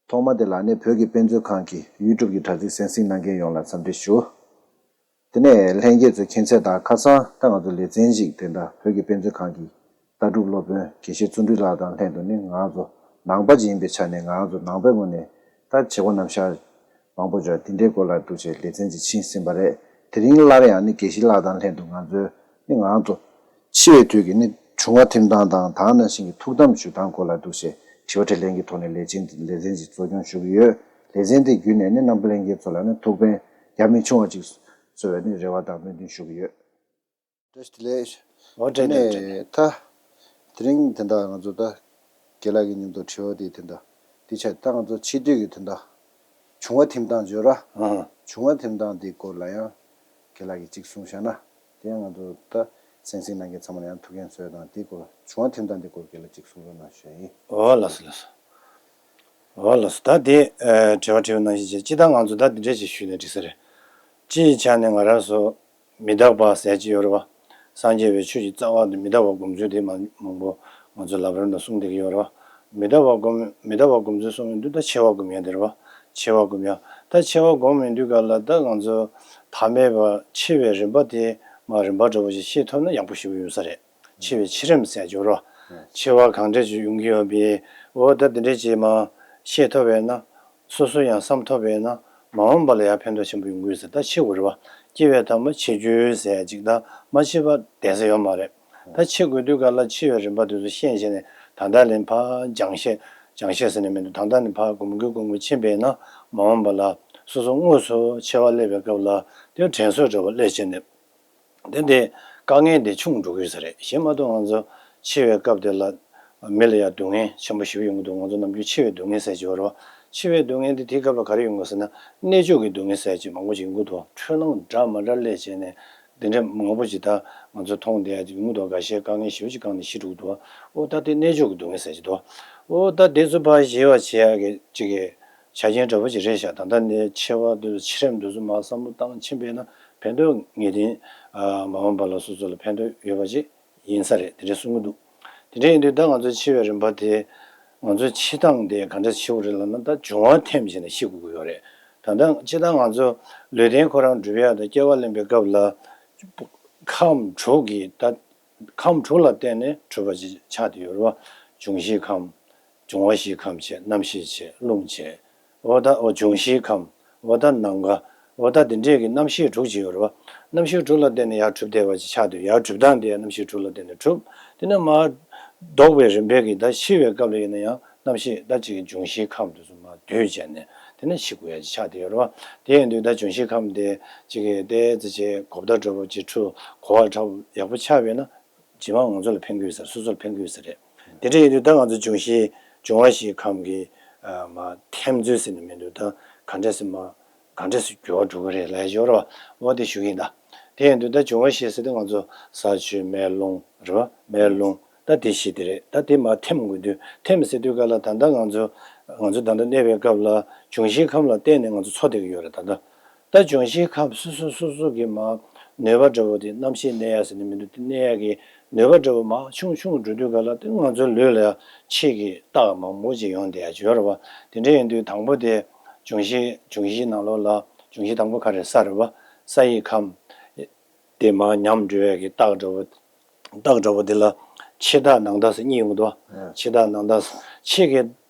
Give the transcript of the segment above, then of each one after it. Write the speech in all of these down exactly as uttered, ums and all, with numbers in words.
ཐོག་མ་དེ་ལ་ནི་བོད་ཀྱི་དཔེ་མཛོད་ཁང་གི་ཡུ་ཊུབ་ཀྱི་དྲ་ཚིགས་གསན་གཟིགས་གནང་མཁན་ཡོངས་ལ་འཚམས་འདྲི་ཞུ། དེ་ནས་ལྷན་རྒྱས་ཚོས་མཁྱེན་ཚད་དང་ཁ་སང་ད་ང་ཚོ་ལེ་ཚན་ཞིག་དེ་འདྲ་བོད་ཀྱི་དཔེ་མཛོད་ཁང་གི་ལྟ་གྲུབ་སློབ་དཔོན་དགེ་བཤེས་བརྩོན་འགྲུས་ལགས་དང་ལྷན་དུ་ནི་ང་ཚོ་ནང་པ་ཅིག་ཡིན་པའི་ཆ་ནས་ང་ཚོ་ནང་པའི་ངོས་ནས་ད་བྱེད་སྒོ་རྣམ་གཞག་མང་པོ་ཅིག་དེ་འདྲའི་སྐོར་ལ་འདུག་ཅེས་ལེ་ཚན་ཅིག་ཕྱིན་ཟིན་པ་རེད། དེ་རིང་སླར་ཡང་ནི་དགེ་བཤེས་ལགས་དང་ལྷན་དུ་ང་ཚོའི་ནི་ང་ཚོ་འཆི་བའི་དུས་ཀྱི་ནི་བྱུང་བ་ཐིམ་སྟངས་དང་དེ་ནང་བཞིན་གྱི་ཐུགས་དམ་ཞུ་སྟངས་སྐོར་ལ་འདུག་ཅེས་དྲི་བ་དྲིས་ལན་གྱི་ཐོག་ནས་ལེ་ཚན་ལེ་ཚན་ཅིག་གཙོ་སྐྱོང་ཞུ་གི་ཡོད། ལེ་ཚན་དེ་བརྒྱུད་ནས་ནི་རྣམ་པ་ལྷན་རྒྱས་ཚོ་ལ་ནི་ཐུགས་ཕན་རྒྱ་མི་ཆུང་བ་ཅིག་གསོ་བའི་ནི་རེ་བ་དང་སྨོན་འདུན་ཞུ་གི་ཡོད། བཀྲ་ཤིས་བདེ་ལེགས། འོ་བཀྲ་ཤིས་བདེ་ལེགས། ནས་ད་དེ་རིང་དེ་འདྲ་ང་ཚོ་ད་རྒན་ལགས་ཀྱི་མཉམ་དུ་དྲི་བ་དེ་དེ་འདྲ་དེ་ཆ་ད་ང་ཚོ་འཆི་དུས་ཀྱི་དེ་འདྲ་བྱུང་བ་ཐིམ་སྟངས་བརྗོད་ར། ཨང་། བྱུང་བ་ཐིམ་སྟངས་དེའི་སྐོར་ལ་ཡང་རྒན་ལགས་ཀྱིས་གཅིག་གསུངས་བཞག་ན་དེ་ཡང་ང་ཚོ་ད་གསན་གཟིགས་གནང་མཁན་ཚང་མ་ལ་ཡང་ཐུགས་ཕན་གསོས་དང་དེའི་སྐོར་བྱུང་བ་ཐིམ་སྟངས་དེའི་སྐོར་རྒན་ལགས་གཅིག་གསུང་རོགས་གནང་ཞུ་ཡ་ཡིན། འོ་ལགས་སོ་ལགས་སོ། འོ་ལགས་སོ། ད་དེ་ཨ་དྲི་བ་དྲི་བ་ནང་བཞིན་བྱས་སྤྱིར་བཏང་ང་ཚོ་ད་འདི་འདྲས་ཅིག་ཞུས་ནས་འགྲིག་ས་རེད། སྤྱིའི་ཆ་ནས་ང་རང་ཚོ་མི་རྟག་པ་ཟེར་གྱི་ཡོད་རེད་བ། སངས་རྒྱས་པའི་ཆོས་ཀྱི་རྩ་བ་དེ་མི་རྟག་པ་སྒོམ་ཚུལ་དེ་མང་མང་པོ་ང་ཚོ་ལབ་རིམ་ལ་གསུང་བསྡད་ཀྱི་ཡོད་རེད་བ། མི་རྟག་པ་སྒོམ་མི་རྟག་པ་སྒོམ་ཚུལ་གསུང་ཡོང་དུས་ད་འཆི་བ་སྒོམ་ཡ་དེ་རེད་བ། འཆི་བ་སྒོམ་ཡ། ད་འཆི་བ་སྒོམ་ཡོང་དུས་ག་ལ་ད་ང་ཚོ་ཐ་མལ་པ་འཆི་བའི་རིམ་པ་དེ་མ་རིམ་པ་འདྲ་པོ་ཞིག་ཤེས་ཐུབ་ན་ཡག་པོ་ཞེ་པོ་ཡོད་ས་རེད། འཆི་བའི་འཆི་རིམ་ཟེར་གྱི་ཡོད་རེད་བ། འཆི་བ་གང་འདྲ་ཞིག་ཡོང་གི་ཡོད་པས་འོ་ད་དེ་འདྲ་ཅིག་མ་ཤེས་ཐུབ་པས་ན། སོ་སོ་ཡང་བསམ་ཐུབ་པས་ན་མ་འོངས་པ་ལ་ཡང་ཕན་ཐོགས་ཆེན་པོ་ཡོང་གི་ཡོད་ཟེར། ད་འཆི་དགོས་རེད་བ། སྐྱེ་བའི་ཐ་མ་འཆི་རྒྱུ་ཟེར་ཅིག་ད་མ་འཆི་བ་བསྡད་ས་ཡོད་མ་རེད། ད་འཆི་དགོས་དུས་ག་ལ་འཆི་བའི་རིམ་པ་དེ་ཚོ་ཤེས་བྱས་ནས་ད་ལྟ་ནས་ཕར་སྦྱང་བཤད་སྦྱང་བཤད་ཟེར་ནས་མི་འདུག་ད་ལྟ་ནས་ཕར་སྒོམ་དགོས་སྒོམ་དགོས་ཕྱིན་པས་ན་མ་འོངས་པ་ལ་སོ་སོ་དངོས་སུ་འཆི་བ་སླེབས་པའི་སྐབས་ལ་དེ་དྲན་གསོ་འདྲ་བོ་སླེབས་བྱས་ནས། དེ་འདི་དཀའ་ངལ་འདི་ཆུང་འགྲོ་གི་ཡོད་ས་རེད། གཞན་མ་གཏོགས་ང་ཚོ་འཆི་བའི་སྐབས་དེ་ལ་མི་ལ་ཡང་སྡུག་བསྔལ་ཆེན་པོ་ཞེ་པོ་ཡོང་གི་འདུག་ང་ཚོ་ནམ་རྒྱུན་འཆི་བའི་སྡུག་བསྔལ་ཟེར་གྱི་ཡོད་རེད་བ། འཆི་བའི་སྡུག་བསྔལ་འདི་དེའི་སྐབས་ལ་ག་རེ་ཡོང་གི་ཟེར་ན་གནད་གཅོད་ཀྱི་སྡུག་བསྔལ་ཟེར་གྱི་མང་པོ་ཞིག་ཡོང་གི་འདུག་འཁྲུལ་སྣང་འདྲ་མ་འདྲ་སླེབས་བྱས་ནས་འདི་འདྲ་མང་པོ་ཞིག་ད་ང་ཚོ་མཐོང་བསྡད་ཡ་ཅིག་ཡོང་གི་འདུག་འགའ་ཤས་དཀའ་ངལ་ཞེ་པོ་ཅིག་བསྐྱངས་ནས་ཤི་འགྲོ་གི་འདུག་འོ་ད་དེ་གནད་གཅོད་ཀྱི་སྡུག་བསྔལ་ཟེར་གྱི་འདུག་འོ་ད་དེ་ཚོ་ཕར་ཞི་བ་བྱེད་ཡ་གི་ཅིག་གི་ཆ་རྐྱེན་འདྲ་པོ་ཅིག་རེད་ཤག་ད་ལྟ་ནས་འཆི་བ་དེ་ཚོ་འཆི་རིམ་དེ་ཚོ་མར་བསམ་བློ་བཏང་ཕྱིན་པས་ན་ཕན་ཐོགས་ངེས་གཏན་ཨ་མ་འོངས་པ་ལ་སོ་སོ་ལ་ཕན་ཐོགས་ཡོད་པ་ཅིག་ཡིན་ས་རེད། དེ་འདྲ་གསུང་གི་འདུག་དེ་འདྲ་ཡིན་དུས་ད་ང་ཚོ་འཆི་བའི་རིམ་པ་དེ་ང་ཚོ་འཆི་སྟངས་དེ་ག་འདྲ་འཆི་བ་རེད་ལབ་ན་ད་འབྱུང་བ་ཐིམ་བྱས་ནས་ཤི་དགོས་ཀྱི་ཡོད་རེད། ད་ལྟ་སྤྱིར་བཏང་ང་ཚོ་ལུས་རྟེན་ཁོ་རང་གྲུབ་ཡག་དང་སྐྱེ་བ་ལེན་པའི་སྐབས་ལ་ཁམས་དྲུག་གི་ད་ཁམས་དྲུག་ལ་བརྟེན་ནས་གྲུབ་པ་ཅིག་ཆགས་བསྡད་ཡོད་རེད་བ། འབྱུང་བཞིའི་ཁམས། འབྱུང་བ་བཞིའི་ཁམས་བྱས། རྣམ་ཤེས་བྱས། རླུང་བྱས། འོ་ད་འོ་འབྱུང་བཞིའི་ཁམས། འོ་ད་ནམ་མཁའ། འོ་ད་འདི་འདྲས་ཀྱི་རྣམ་ཤེས་དྲུག་ཅིག་ཡོད་རེད་བ། རྣམ་ཤེས་དྲུག་ལ་བརྟེན་ནས་ཡར་གྲུབ་བསྡད་པ་ཅིག་ཆགས་དུས་ཡར་གྲུབ་སྟངས་དེ་ཡང་རྣམ་ཤེས་དྲུག་ལ་བརྟེན་ནས་གྲུབ། དེ་ནས་མར་ལྡོག་པའི་རིམ་པས་ཀྱི་ད་ཤི་བའི་སྐབས་ལ་ཡིན་ན་ཡང་རྣམ་ཤེས་ད་ཅིག་འབྱུང་བཞིའི་ཁམས་དེ་ཚོ་མར་སྡུད་བྱས་ནས་དེ་ནས་ཤི་དགོས་ཡ་ཅིག་ཆགས་བསྡད་ཡོད་རེད་བ། དེ་ཡིན་དུས་ད་འབྱུང་བཞིའི་ཁམས་དེ་ཅིག་གི་ཏོག་ཙམ་ཅིག་གོ་བརྡ་འདྲ་པོ་ཅིག་འཕྲོད་གོ་བ་འདྲ་པོ་ཡག་པོ་ཆགས་པས་ན། རྗེས་མ་ང་ཚོ་ལ་ཕན་གྱི་ཡོད་ས་རེད། སོ་སོར་ཕན་གྱི་ཡོད་ས་རེད། དེ་འདྲ་ཡིན་དུས་ད་ང་ཚོ་འབྱུང་བཞི་འབྱུང་བ་བཞིའི་ཁམས་ཀྱི་མ་ཐིམ་ཚུལ་ཟེར་ནས་མི་འདུག་ད་ག་འདྲ་སེ་མ་ག་འདྲ་སེ་འགྱུར་བ་འགྲོ་གི་རེད་ལབ་ཡ་ཡོད་རེད་བ། འོ་དེ་ཞུ་གི་ཡིན་ད། དེ་ཡིན་དུས་ད་འབྱུང་བ་བཞི་ཟེར་དུས་ང་ཚོ་ས་ཆུ་མེ་རླུང་རེད་བ། མེ་རླུང་ད་དེ་བཞི་དེ་རེད། ད་དེ་མ་ཐིམ་དགོས་དུས་ཐིམ་ཟེར་དུས་ག་ལ་ད་ལྟ་ང་ཚོ་ང་ཚོ་ད་ལྟ་གནས་པའི་སྐབས་ལ་འབྱུང་བཞིའི་ཁམས་ལ་བརྟེན་ནས་ང་ཚོ་འཚོ་བསྡད་ཀྱི་ཡོད་རེད་ད་ལྟ། ད་འབྱུང་བཞིའི་ཁམས་སོ་སོ་སོ་སོ་གི་མ་ནུས་པ་འདྲ་བོ་དེ་རྣམ་ཤེས་གནས་ཡ་ཟེར་ནས་མི་འདུག་དེ་གནས་ཡ་གི་ནུས་པ་འདྲ་བོ་མ་ཆུང་ཆུང་འགྲོ་དུས་ག་ལ་དེ་ང་ཚོའི་ལུས་ལ་ཡ་ཕྱིས་ཀྱི་རྟགས་མང་པོ་ཅིག་ཡོང་བསྡད་ཡ་ཅིག་ཡོད་རེད་བ། དེ་འདྲ་ཡིན་དུས་དང་པོ་དེ་འབྱུང་བཞི་འབྱུང་བཞིའི་ནང་ལོགས་ལ་འབྱུང་བཞི་དང་པོ་ག་རེ་ས་རེད་བ། ས་ཡི་ཁམས་དེ་མ་ཉམས་འགྲོ་ཡ་གི་རྟགས་འདྲ་བོ་རྟགས་འདྲ་བོ་དེ་ལ་ཕྱི་རྟགས་ནང་རྟགས་ཟེར་གཉིས་ཡོང་གི་འདུག་ཨ། ཕྱི་རྟགས་ནང་རྟགས་ཕྱི་གི་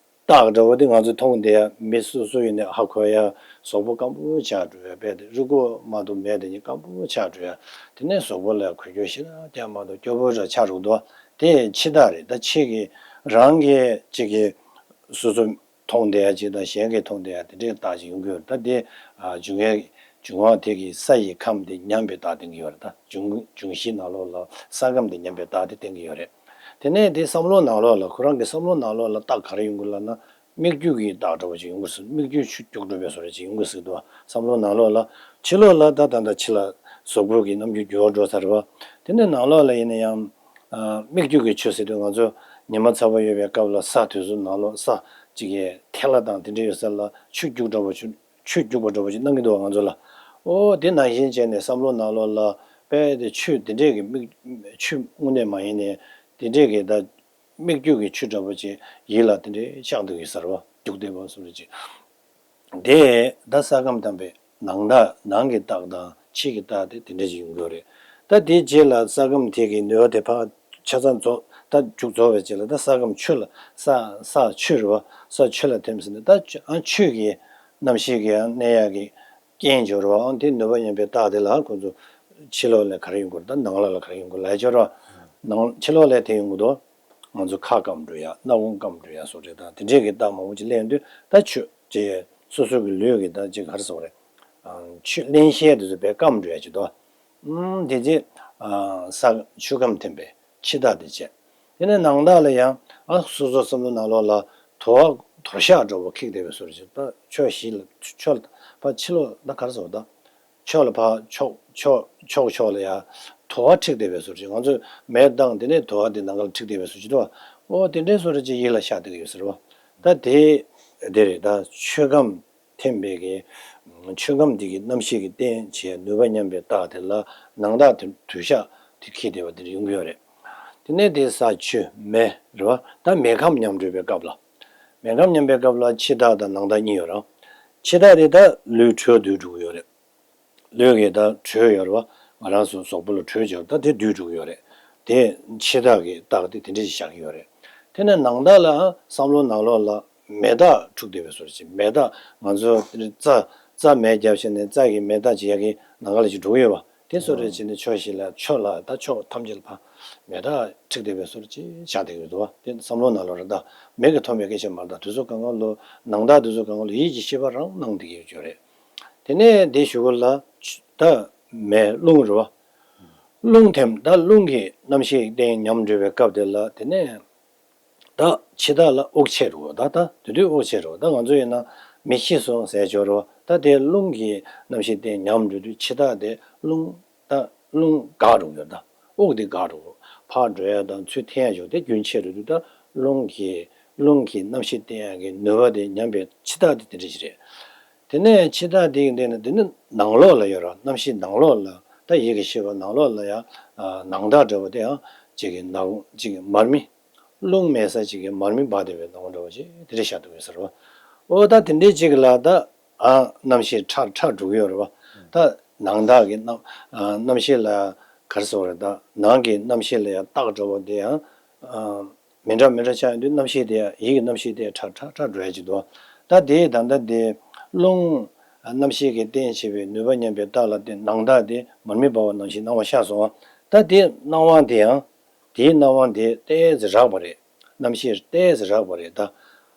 རྟགས་འདྲ་བོ་དེ་ང་ཚོས་མཐོང་བསྡད་ཡ་མི་སོ་སོ་ཡིན་ནའི་ཧ་གོ་ཡ། གཟུགས་པོ་སྐམ་པོ་ཆགས་འགྲོ་ཡ་དཔེ་དེ་རུས་ཁོག་མ་གཏོགས་མེད་དེ་ནི་སྐམ་པོ་ཆགས་འགྲོ་ཡ། དེ་ནས་གཟུགས་པོ་ལ་འགུལ་སྐྱོད་ཞེ་དྲག་རྒྱག་མ་གཏོགས་སྐྱོ་པོ་འདྲ་ཆགས་འགྲོ་འདུག་དེ་ཕྱི་རྟགས་རེད། ད་ཕྱི་གི་རང་གི་གཅིག་གི་སོ་སོ་མཐོང་བསྡད་ཡ་གཅིག་དང་གཞན་གྱིས་མཐོང་བསྡད་ཡ་དེ་འདྲའི་རྟགས་ཅིག་ཡོང་གི་ཡོད་རེད། ད་དེ་ཨ་འབྱུང་བའི་འབྱུང་བ་དེ་གི་ས་ཡི་ཁམས་དེ་ཉམས་པའི་རྟགས་བསྟན་གྱི་ཡོད་རེད། ད་འབྱུང་འབྱུང་བཞིའི་ནང་ལོགས་ལ་ས་ཁམས་དེ་ཉམས་པའི་རྟགས་དེ་བསྟན་གྱི་ཡོད་རེད། དེ་ནས་དེ་བསམ་བློ་ནང་ལོགས་ལ་ཁོ་རང་གི་བསམ་བློ་ནང་ལོགས་ལ་རྟགས་ག་རེ་ཡོང་གི་ལབ་ན། སྨིག་རྒྱུ་གི་རྟགས་འདྲ་བོ་ཅིག་ཡོང་གི་ཟེར། སྨིག་རྒྱུ་ཆུ་སྐྱུག་འགྲོ་བའི་བཟོ་འདྲ་ཅིག་ཡོང་གི་ཟེར་འདུག་བ། བསམ་བློ་ནང་ལོགས་ལ། ཕྱི་ལོགས་ལ་ད་ད་ད་ཕྱི་ལ་གཟུགས་པོ་གི་རྣམ་འགྱུར་འགྱུར་བ་འགྲོ་ཚར་བ། དེ་ནས་ནང་ལོགས་ལ་ཡིན་ན་ཡང་། ཨ་སྨིག་རྒྱུ་གི་ཆུ་ཟེར་དུས་ང་ཚོ་ཉི་མ་ཚ་བ་ཡོད་པའི་སྐབས་ལ་ས་དེ་ཚོ་ནང་ལོགས་ས་ཅིག་གི་ཐལ་བ་དང་དེ་འདྲ་ཡོད་ས་ལ་ཆུ་སྐྱུག་འདྲ་བོ་ཆུ་ཆུ་སྐྱུག་པ་འདྲ་བོ་ཅིག་སྣང་གི་འདུག་བ་ང་ཚོ་ལ། ཨོ་དེ་ནང་བཞིན་བྱས་ནས་བསམ་བློ་ནང་ལོགས་ལ་དཔེ་དེ་ཆུ་དེ་འདྲས་ཀྱི་སྨིག་ཆུ་དངོས་གནས་མ་ཡིན་ནས་དེ་འདྲས་ཀྱི་ད། སྨིག་རྒྱུ་གི་ཆུ་འདྲ་པོ་ཅིག་ཡིད་ལ་དེ་འདྲའི་ཤར་འདུག་ཡོད་ས་རེད་བ། འཇུག་བསྡད་པ་བཟོ་འདྲ་ཅིག་དེ་ད་ས་ཁམས་ཐམས་ཅད་ནང་རྟགས། ནང་གི་རྟགས་དང་ཕྱི་གི་རྟགས་དེ་དེ་འདྲ་ཞིག་ཡོང་གི་ཡོད་རེད། ད་དེའི་རྗེས་ལ་ས་ཁམས་དེ་གི་ནུས་པ་དེ་ཕར་ཆ་ཚང་རྫོགས། ད་མཇུག་རྫོགས་པའི་རྗེས་ལ་ད་ས་ཁམས་ཆུ་ལ། ས་ས་ཆུ་རེད་བ། ས་ཆུ་ལ་ཐིམ་ཟིན་ནས་ད་ཆུ་ཨ་ཆུ་གི་རྣམ་ཤེས་ཀྱི་ཨ་གནས་ཡག་གི་རྐྱེན་སྦྱོར་བ་ཨང་དེ་ནུས་པ་ཉམས་པའི་རྟགས་དེ་ལ་ཁོ་ཚོ་ཕྱི་ལོགས་ལ་ག་རེ་ཡོང་གི་རེད། ད་ནང་ལོགས་ལ་ག་རེ་ཡོང་གི་རེད་ལབ་སྦྱོར་བ། ནང་ཕྱི་ལོགས་ལ་དེ་ཡོང་གི་འདུག་ང་ཚོ་ཁ་སྐམ་འགྲོ་ཡ། སྣ་བུག་སྐམ་འགྲོ་ཡ་སོགས་རེད། ད་དེ་འདྲས་ཀྱི་རྟགས་མང་པོ་ཅིག་སླེབས་དུས་ད་ཆུ་ཅེས་སོ་སོ་གི་ལུས་ཀྱི་ད་ཅིག་ག་རེ་ཟེར་དགོས་རེད། ཨ་ཆུ་བརླན་གཤེར་དེ་ཚོ་དཔེ་སྐམ་འགྲོ་ཡ་ཅིག་འདུག་ཨུམ་དེ་རྗེས་ཨ་ས་ཆུ་ཁམས་ཐིམ་པས་ཕྱི་རྟགས་དེ་བྱས། དེ་ནས་ནང་རྟགས་ལ་ཡང་ཨ་སོ་སོ་བསམ་བློ་ནང་ལོགས་ལ་དོ་བ་དོར་ཤག་འདྲ་བོ་ཁེགས་བསྡད་པའི་བཟོ་འདྲ་ཅིག་ད་ཕྱོགས་བཞི་ལ་ཕྱོགས་ལ་ཕར་ཕྱི་ལོགས་ད་ག་རེ་ཟེར་དགོས་ད། ཕྱོགས་ལ་ཕར་ཕྱོགས་ཕྱོགས་ཕྱོགས་ཕྱོགས་ལ་ཡ་དོ་བ་འཁྲིགས་བསྡད་པའི་བཟོ་འདྲ་ཅིག་ང་ཚོས་མེ་བཏང་དེ་ནས་དོ་བ་དེ་ནང་ལ་འཁྲིགས་བསྡད་པའི་བཟོ་འདྲ་ཅིག་འདུག་འོ་དེ་འདྲའི་བཟོ་འདྲ་ཅིག་ཡིད་ལ་ཤར་བསྡད་ཀྱི་ཡོད་ཟེར་བ། ད་དེ་དེ་རེད། ད་ཆུ་ཁམས་ཐིམ་པའི་གི་ཆུ་ཁམས་འདི་གི་རྣམ་ཤེས་ཀྱི་རྟེན་བྱས་ནུས་པ་ཉམས་པའི་རྟགས་དེ་ལ་ནང་རྟགས་དེ་དོར་ཤག་དེ་ཁེགས་བསྡད་པ་དེ་འདྲ་ཡོང་གི་ཡོད་རེད། དེ་ནས་དེ་ས་ཆུ་མེ་རེད་བ། ད་མེ་ཁམས་ཉམས་འགྲོ་བའི་སྐབས་ལ། མེ་ཁམས་ཉམས་པའི་སྐབས་ལ་ཕྱི་རྟགས་དང་ནང་རྟགས་གཉིས་ཡོད་རེད། ཕྱི་རྟགས་དེ་ད་ལུས་དྲོད་འདུས་འགྲོ་གི་ཡོད་རེད། ལུས་ཀྱི་ད་དྲོད་ཡོད་རེད་བ། ང་རང་ཚོ་གཟུགས་པོ་ལ་དྲོད་ཡོད་རེད། ད་དེ་འདུས་འགྲོ་གི་ཡོད་རེད། དེ་ཕྱི་རྟགས་ཀྱི་རྟགས་དེ་དེ་འདྲ་ཞིག་བཞག་གི་ཡོད་རེད། དེ་ནས་ནང་རྟགས་ལ་བསམ་བློ་ནང་ལོགས་ལ་མེ་སྟག་འཁྲུགས་བསྡད་པའི་བཟོ་འདྲ་ཅིག་མེ་སྟག་ང་ཚོ་རྩྭ་རྩྭ་མེ་བརྒྱབ་བྱས་ནས་རྩྭ་གི་མེ་སྟག་ཅིག་ཡ་གི་ནང་ཁ་ལ་ཅིག་འགྲོ་གི་ཡོད་པ། དེ་བཟོ་འདྲ་བྱས་ནས་ཕྱོགས་བཞི་ལ་ཕྱོགས་ལ་ད་ཕྱོགས་ཐམས་ཅད་ལ་ཕར་མེ་སྟག་འཁྲིགས་བསྡད་པའི་བཟོ་འདྲ་ཅིག་བཞག་བསྡད་ཀྱི་འདུག་བ། དེ་བསམ་བློ་ནང་ལོགས་རེད། ད་མིག་གིས་མཐོང་བའི་སྐད་ཆ་མ་རེད། ད་དེ་ཚོ་གང་ག་ལོ་ནང་རྟགས་དེ་ཚོ་གང་ག་ལོ་ཡིད་ཀྱི་ཤེས་པ་རང་སྣང་བསྡད་ཀྱི་ཡོད་ཀྱི་ཡོད་རེད། དེ་ནས་དེའི་གཞུག་གུ་ལ་ཆུ་ད་མེ་རླུང་རེད་བ། རླུང་ཐིམ། ད་རླུང་གི་རྣམ་ཤེས་རྟེན་ཉམས་འགྲོ་བའི་སྐབས་དེ་ལ་དེ་ནས་ད་ཕྱི་རྟགས་ལ་དབུགས་ཆད་འགྲོ་གི་ཡོད། ད་ད་དེ་དུས་དབུགས་ཆད་འགྲོ་གི་ཡོད། ད་ང་ཚོ་ཡིན་ན་མི་ཤི་སོང་ཟེར་ཆོག་རེད་བ། ད་དེ་རླུང་གི་རྣམ་ཤེས་རྟེན་ཉམས་འགྲོ་དུས་ཕྱི་རྟགས་དེ་རླུང་ད་རླུང་འགག་འགྲོ་གི་ཡོད། ད་དབུགས་དེ་འགག་འགྲོ་གི་ཡོད། ཕར་འགྲོ་ཡ་དང་ཚུར་འཐེན་ཡ་ཆོག་དེ་རྒྱུན་ཆད་འགྲོ་དུས་ད་རླུང་གི་རླུང་གི་རྣམ་ཤེས་རྟེན་ཡ་གི་ནུས་པ་དེ་ཉམས་པའི་ཕྱི་རྟགས་དེ་དེ་འདྲ་ཞིག་རེད། དེ་ནས་ཕྱི་རྟགས་དེ་ཡི་སྟེང་ནས་དེ་ནི་ནང་ལོགས་ལ་ཡོད་ར། རྣམ་ཤེས་ནང་ལོགས་ལ་ད་ཡིད་ཀྱི་ཤེས་པ་ནང་ལོགས་ལ་ཡང་ནང་རྟགས་འདྲ་བོ་དེ་ཡང་གཅིག་གི་ནང་གཅིག་གི་མར་མེ། རླུང་མེད་ས་གཅིག་གི་མར་མེ་འབར་བསྡད་པའི་སྣང་བ་འདྲ་བོ་ཞིག་དེ་འདྲ་ཤར་འདུག་ཟེར་བ། ཨོ་ད་དེ་འདྲའི་གཅིག་ལ་ད་ཨ་རྣམ་ཤེས་ཁྲ་ཁྲ་འགྲོ་གི་ཡོད་རེད་བ། ད་ནང་རྟགས་ཀྱི་རྣམ་ཨ་རྣམ་ཤེས་ལ་ག་རེ་ཟེར་བ་རེད། ད་ནང་གི་རྣམ་ཤེས་ལ་ཡང་རྟགས་འདྲ་བོ་དེ་ཡང་ཨ། མི་འདྲ་མི་འདྲ་ཆགས་ཡོང་དུས་རྣམ་ཤེས་དེ་ཡིད་ཀྱི་རྣམ་ཤེས་དེ་ཁྲ་ཁྲ་ཁྲ་འགྲོ་ཡ་ཅིག་འདུག་ད་དེ་ད་ལྟ་དེ་རླུང་རྣམ་ཤེས་ཀྱི་རྟེན་བྱེད་པའི་ནུས་པ་ཉམས་པའི་རྟགས་ལ་བརྟེན་ནང་རྟགས་དེ་མར་མེ་འབར་བ་ནང་བཞིན་སྣང་བ་ཤར་སོང་བ། ད་དེ་སྣང་བ་དེ་ཡང་དེའི་སྣང་བ་དེ་ཏོག་ཙམ་རགས་པ་རེད། རྣམ་ཤེས་ཏོག་ཙམ་རགས་པ་རེད། ད་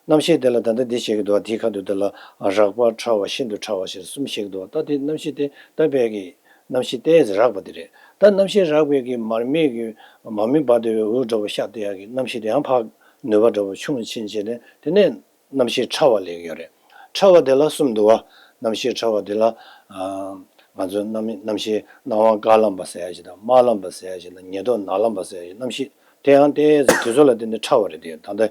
རྣམ་ཤེས་དེ་ལ་ད་ལྟ་འདི་བཤད་ཀྱི་འདུག་དེའི་ཁ་ཐུག་དེ་ལ་རགས་པ་ཕྲ་བ་ཤིན་ཏུ་ཕྲ་བ་ཞེས་གསུམ་བཤད་ཀྱི་འདུག་ད་དེ་རྣམ་ཤེས་དེ་ད་དཔེ་གི་རྣམ་ཤེས་ཏོག་ཙམ་རགས་པ་དེ་རེད། ད་རྣམ་ཤེས་རགས་པའི་གི་མར་མེ་གི་མར་མེ་འབར་བསྡད་པའི་འོད་འདྲ་བོ་ཤར་བསྡད་ཡག་གི་རྣམ་ཤེས་དེ་ཡང་ཕར་ནུས་པ་འདྲ་བོ་ཆུང་ཕྱིན་བྱས་ནས་དེ་ནས་རྣམ་ཤེས་ཕྲ་བ་སླེབས་ཀྱི་ཡོད་རེད། ཕྲ་བ་དེ་ལ་གསུམ་འདུག་བ། རྣམ་ཤེས་ཕྲ་བ་དེ་ལ་ཨ་ང་ཚོའི་རྣམ་རྣམ་ཤེས་སྣང་བ་དཀར་ལམ་པ་ཟེར་ཡག་ཅིག་དང་དམར་ལམ་པ་ཟེར་ཡག་ཅིག་དང་ཉེར་ཐོབ་ནག་ལམ་པ་ཟེར་ཡག་ཅིག་རྣམ་ཤེས་དེ་ཡང་ཏོག་ཙམ་དེ་ཚོ་ལ་བརྟེན་ནས་ཕྲ་བ་རེད། དེ་ད་ལྟ་